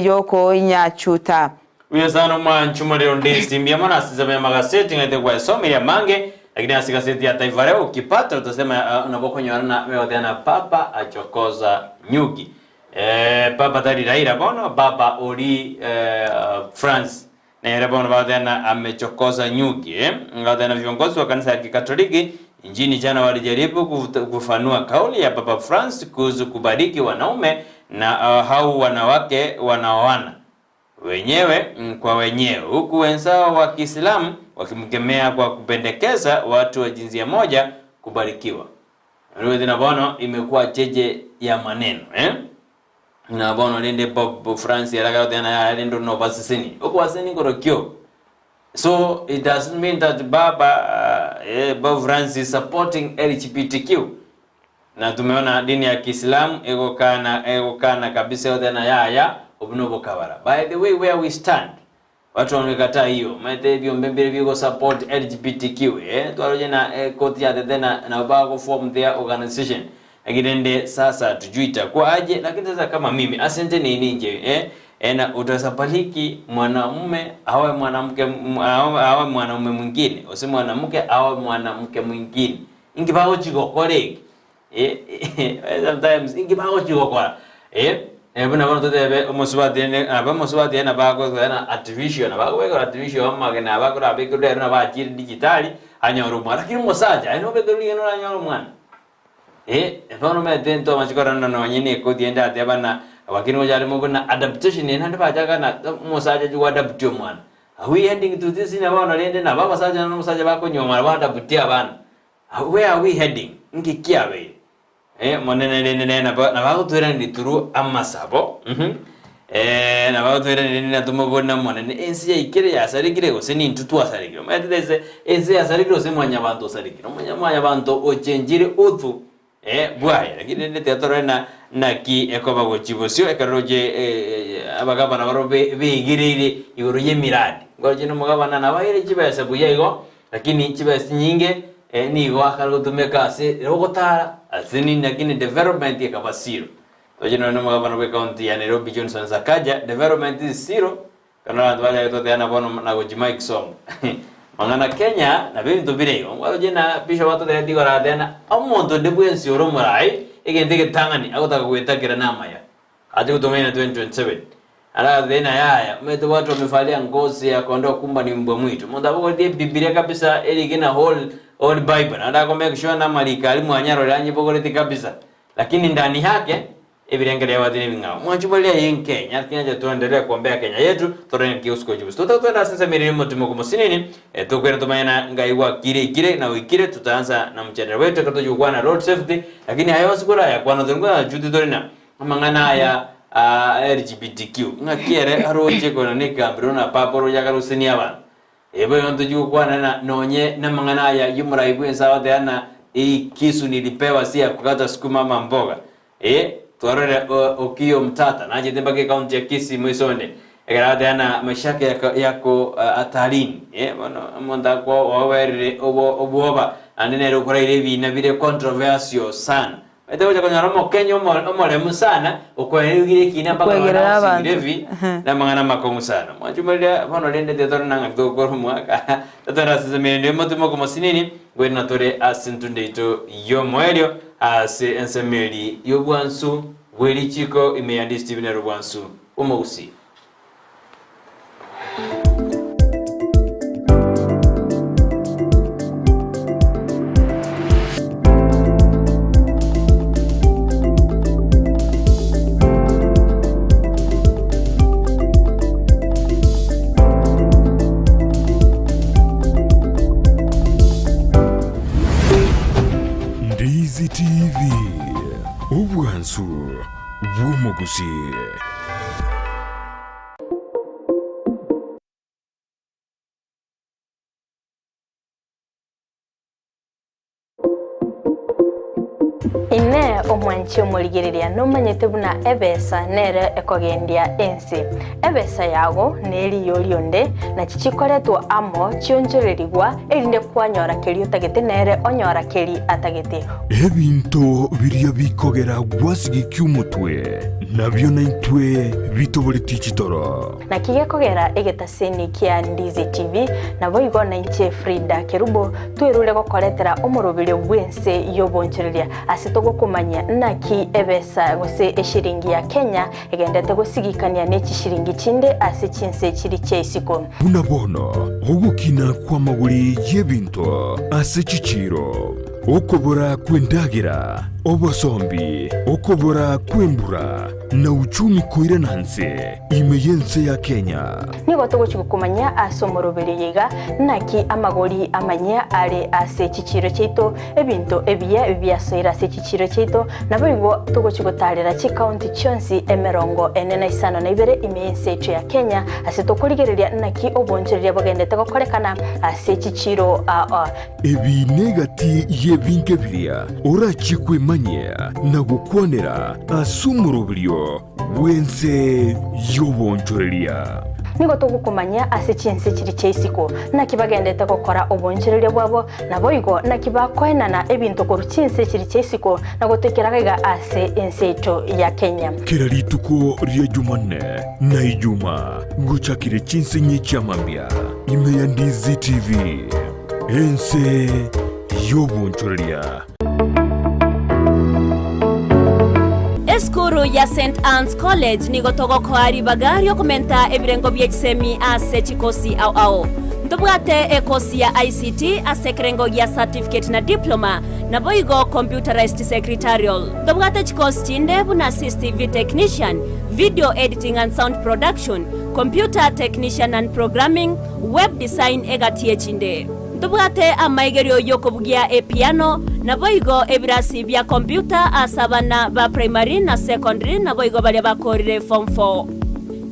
y'okonyachuta. Buya sana omwanchi omorero ndisi mbuya mono ase ensemo y'amagaseti ng'aete gwesomeria amange lakini ase egaseti ya Taifa Leo ukipata utasema nabo okonyora na begoteba na papa achokoza nyuki Eh, papa tari Raila bono, papa ori eh, France nere bono bagoteba amechokoza nyuki eh. Bagoteba viongozi wa kanisa ya Kikatoliki nchini jana walijaribu kufafanua kauli ya Papa Francis kuhusu kubariki wanaume na uh, hau wanawake wanaoana wenyewe kwa wenyewe, huku wenzao wa Kiislamu wakimkemea kwa kupendekeza watu wa jinsia moja kubarikiwa. Ruth na bono imekuwa cheche ya maneno eh? Na bono rende Pope Francis aragoteba na yaya rende no baseseni. Okobaseseni nkorokio. So it doesn't mean that baba uh, eh, Pope Francis supporting LGBTQ. Na tumeona dini ya Kiislamu egokana egokana kabisa yote na yaya obuno bokabara. By the way where we stand Watu wamekataa hiyo. Maete ebiombe mbire bigo support LGBTQ eh twaroche na eh, koti yatete na na bago form their organization. Lakini rende sasa tujui itakuwa aje, lakini sasa kama mimi asente nini nje eh ena utasapaliki mwanamume awe mwanamke awe, awe mwanamume mwingine ose mwanamke awe mwanamke mwingine ingi bagochigokora eki Eh, sometimes inki bagochi gokora eh, eh, buna bono totebe omosubati ene aba omosubati ene bagosoa artificial na bagobekera artificial amagena bakorabekerwa ero nabo achire digitali anyore omwana lakini omosacha aye nobekerwe rigena oranyore omwana eh, bono omanyete ntomachi korana nonye na ekoti ende ateba na lakini gocha arimo buna adaptation eye naende bachaka na omosacha achi goadaptia omwana are we heading to this na bono rende nabo abasacha na omosacha bakonyuomana baadaptie abana Where are we heading? Nki kiabeire? Eh, monene rende nere nabo nabagotweraneri through amasabo mhm eh, nabagotweraneri rende natomobori na monene ense yaikire yasarekire gose nintwe twasarekire omanyete ese ense yasarekire gose mwanyabanto osarekire omonye mwanyabanto ochenchire utu eh, bwaye lakini rende tiga torore na naki ekoba gochia bosio ekero roche eh, abagabana barobwo be begereire igoro y'emiradi ngoche na omogabana nabaeire chibesa buya igo Lakini chibesa chinyinge nigo akare gotumeka ase ogotara ase nini lakini development ekaba zero. Toche nonya na omogabana bwe county ya Nairobi Johnson Sakaja development is zero ekero abanto bachake toteba bono na gochi Mike Sonko. Mang'ana Kenya nabo ebinto bire igo. Nkwaroche na Bishop atotebetie igoro agateba ng'a omonto onde bwensi ore omorai egento egetang'ani agotaka goetakera namaya. Ache gotong'aina 2027 aratebe na yaya omanyete watu wamevalia ngozi ya kondoo kumba ni mbwa mwitu omonto abogoretie ebibilia kabisa erike na whole whole bible naende ako make sure namariko aria mwanyarorire anyebogoretie kabisa lakini ndani yake ebirengererio abwate nebing'ao mwanchi bwaria aye nkenya tinyacha tuendelee kuombea Kenya yetu torore naki gosukwa chibesa totaka twende ase ensemo eria y'omotimo okomosinini eh, tokwere tomanye na ngai gwakire ikire na oikire tutaanza na mjadala wetu ekero tochia gokwana road safety lakini aya yonsi korayakwana tori ng'a juti tore na Amang'ana aya a LGBTQ, ng'aki ere aroche korwa nekegambero na papa oroche akarosenia abanto. Ebo igo ntochia gokwana na nonye namang'ana aya y'omorai bwense agoteba na hii kisu nilipewa si ya kukata sukuma ama mboga. Eh, twarorire Okiya Omtata nachete mpaka ecounty ya Kisii moise onde ekero agoteba na maisha yake yako yako hatarini. Eh, bono omonto akwo oberire obo obwoba naende nere okoraire ebina bire controversial sana. Omanyete gocha konyora omokenya omoremu sana okoeugire ekina mpaka nonya Okwegerera agosibire abanto. ebi namang'ana amakong'u sana. Mwanchuma riria bono rende tiga tore nang'aki togokora omwaka totore ase ensemo ende y'omotwe mokomosinini ngoira na tore ase entundo yaito y'omoerio ase ensemo eria y'obwansu bwe richiko ime ya Ndisi TV nero obwansu bw'omogusii. Ndizi TV, obwansu bw'omogusii. Inee omwanchi omorigereria nomanyete buna ebesa nere ekogendia ense? Ebesa yago neriyo rionde, nachi chikoretwa amo chionchorerigwa, erinde kwanyora keria otagete nere onyora keri atagete. Ebinto biria bikogera gwasigikia omotwe, nabio naintwe bitoboretie chitoro. Naki gekogera egetaseni kia Ndizi TV, naboigo nainche Frida Kerubo twerure gokoretera omoroberio bw'ense y'obonchoreria ase togokomanyia naki ebesa gose eshiringi ya Kenya egendete gosigikania ne chishiringi chinde ase chinse chiri chia isiko. Buna bono ogokina kw'amagori y'ebinto ase chichiiro, okobora kw'endagera, obosombi, okobora kw'embura, na uchumi koirana nse ime y'ense ya Kenya. Nigo togochia gokomanyia ase omoroberio oyo iga, naki amagori amanyia are ase chichiiro chiaito, ebinto ebiya biasoire ase chichiiro chiaito, naboigo togochia gotaarera chikaunti chionsi emerongo ene na isano na ibere ime y'ense yaito ya Kenya, ase tokorigereria naki obonchoreria bogendete gokorekana ase chichiiro ao. Ebi negati y'ebinto ebiria orachie kwemanyia na gokwanera ase omoroberio bw'ense y'obonchoreria. Nigo togokomanyia ase chinse chiria chia isiko, naki bagendete gokora obonchoreria bwabo, naboigo naki bakoenana ebinto korwa chinse chiria chia isiko na gotoikera gaiga ase ense yaito ya Kenya. Kera rituko ria Jumanne na Ijuma gochakire chinsinyi chia mambia ime ya Ndizi TV. Ense y'obonchoreria. Esukuru ya St Anne's College nigo togokoa ribaga riokomenta ebirengo bie chisemi ase chikosi ao ao. Ntobwate ekosi ya ICT ase ekerengo gia certificate na diploma, naboigo computerized secretarial. Ntobwate chikosi chinde buna CCTV technician, video editing and sound production, computer technician and programming, Web design egati echinde. Ntobwate amaigerio y'okobugia epiano Naboigo ebirasi bia kompyuta ase abana ba primary na secondary naboigo baria bakorire form 4.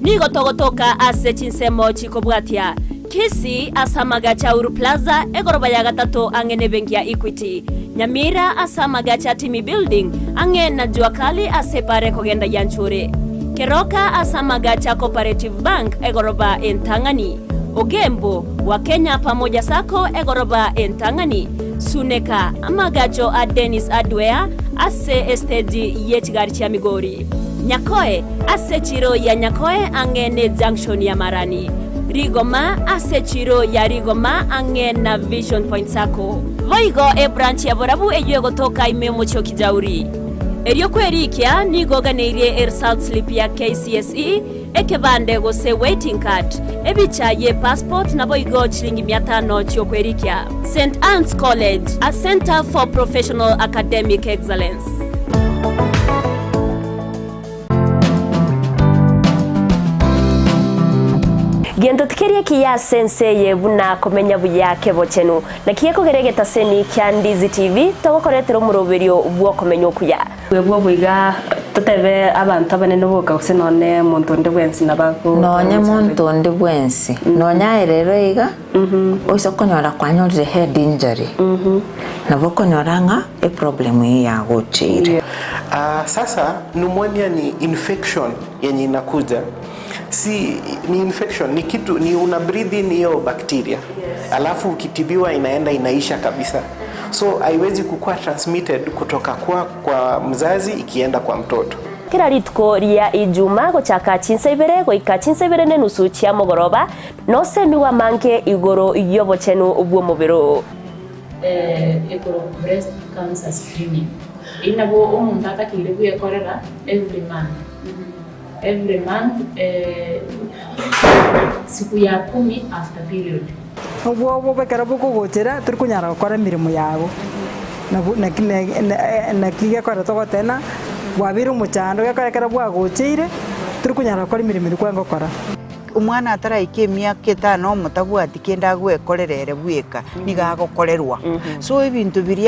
Nigo togotoka ase chinsemo chikobwatia, Kisii ase amagacho a Uhuru Plaza, egoroba ya gatato ang'e nebenki ya Equity, Nyamira ase amagacho a Timi Building, ang'e na Jua Kali ase epara ekogenda Gianchure, Keroka ase amagacho a Cooperative Bank, egoroba entang'ani, Ogembo, wa Kenya Pamoja Sacco, egoroba entang'ani, Suneka, amagacho a Dennis Hardware ase esteji ye chigari chia Migori. Nyakoe, ase echiro ya Nyakoe ang'e ne junction ya Marani. Rigoma, ase echiro ya Rigoma ang'e na Vision Point Sacco. Boigo ebranch ya Borabu eyio egotoka ime omochie o Kijauri. Erio kwerikia nigo oganeirie eresult slip ya KCSE, ekebande gose waiting card, ebicha ye passport naboigo chiringi mia tano chiokwerikia. St Anne's College, a centre for professional academic excellence. Gento tikeri ekiya ase ense eye buna komenya buya kebochenu. Naki gekogera egetaseni kia Ndizi TV togokoretera omoroberio bw'okomenya okuya. Bwebwo boiga totebe abanto abanene boka gose nonye monto onde bwensi nabo Nonye monto onde bwensi, nonye aye rero iga, oise okonyora kwanyorire head injury, nabo okonyora ng'a eproblem eyio yagocheire. Ah, sasa pneumonia ni infection yenye inakuja si ni infection ni kitu ni una breathe in hiyo bacteria alafu ukitibiwa inaenda inaisha kabisa so haiwezi kukuwa transmitted kutoka kwa, kwa mzazi ikienda kwa mtoto Kera rituko ria Ijuma gochaka chinsa ibere goika chinsa ibere nenusu chia mogoroba, nosemigwe amange igoro y'obochenu bw'omobere oo. Ekorokwa breast cancer screening. Eyio nabo omonto atakeire bwekorera every month, every month siku ya kumi after period. Obwoba ekero bokogochera tori konyara gokora emeremo yago, nabo naki naki gekogera togoteba ng'a bwabeire omochando gekogera ekero bwagocheire tori konyara gokora emeremo eria kwarenge gokora. Omwana ataraika emiaka etano omotabwati kende agwekorera ere bweka, nigo agokorerwa. So ebinto biria.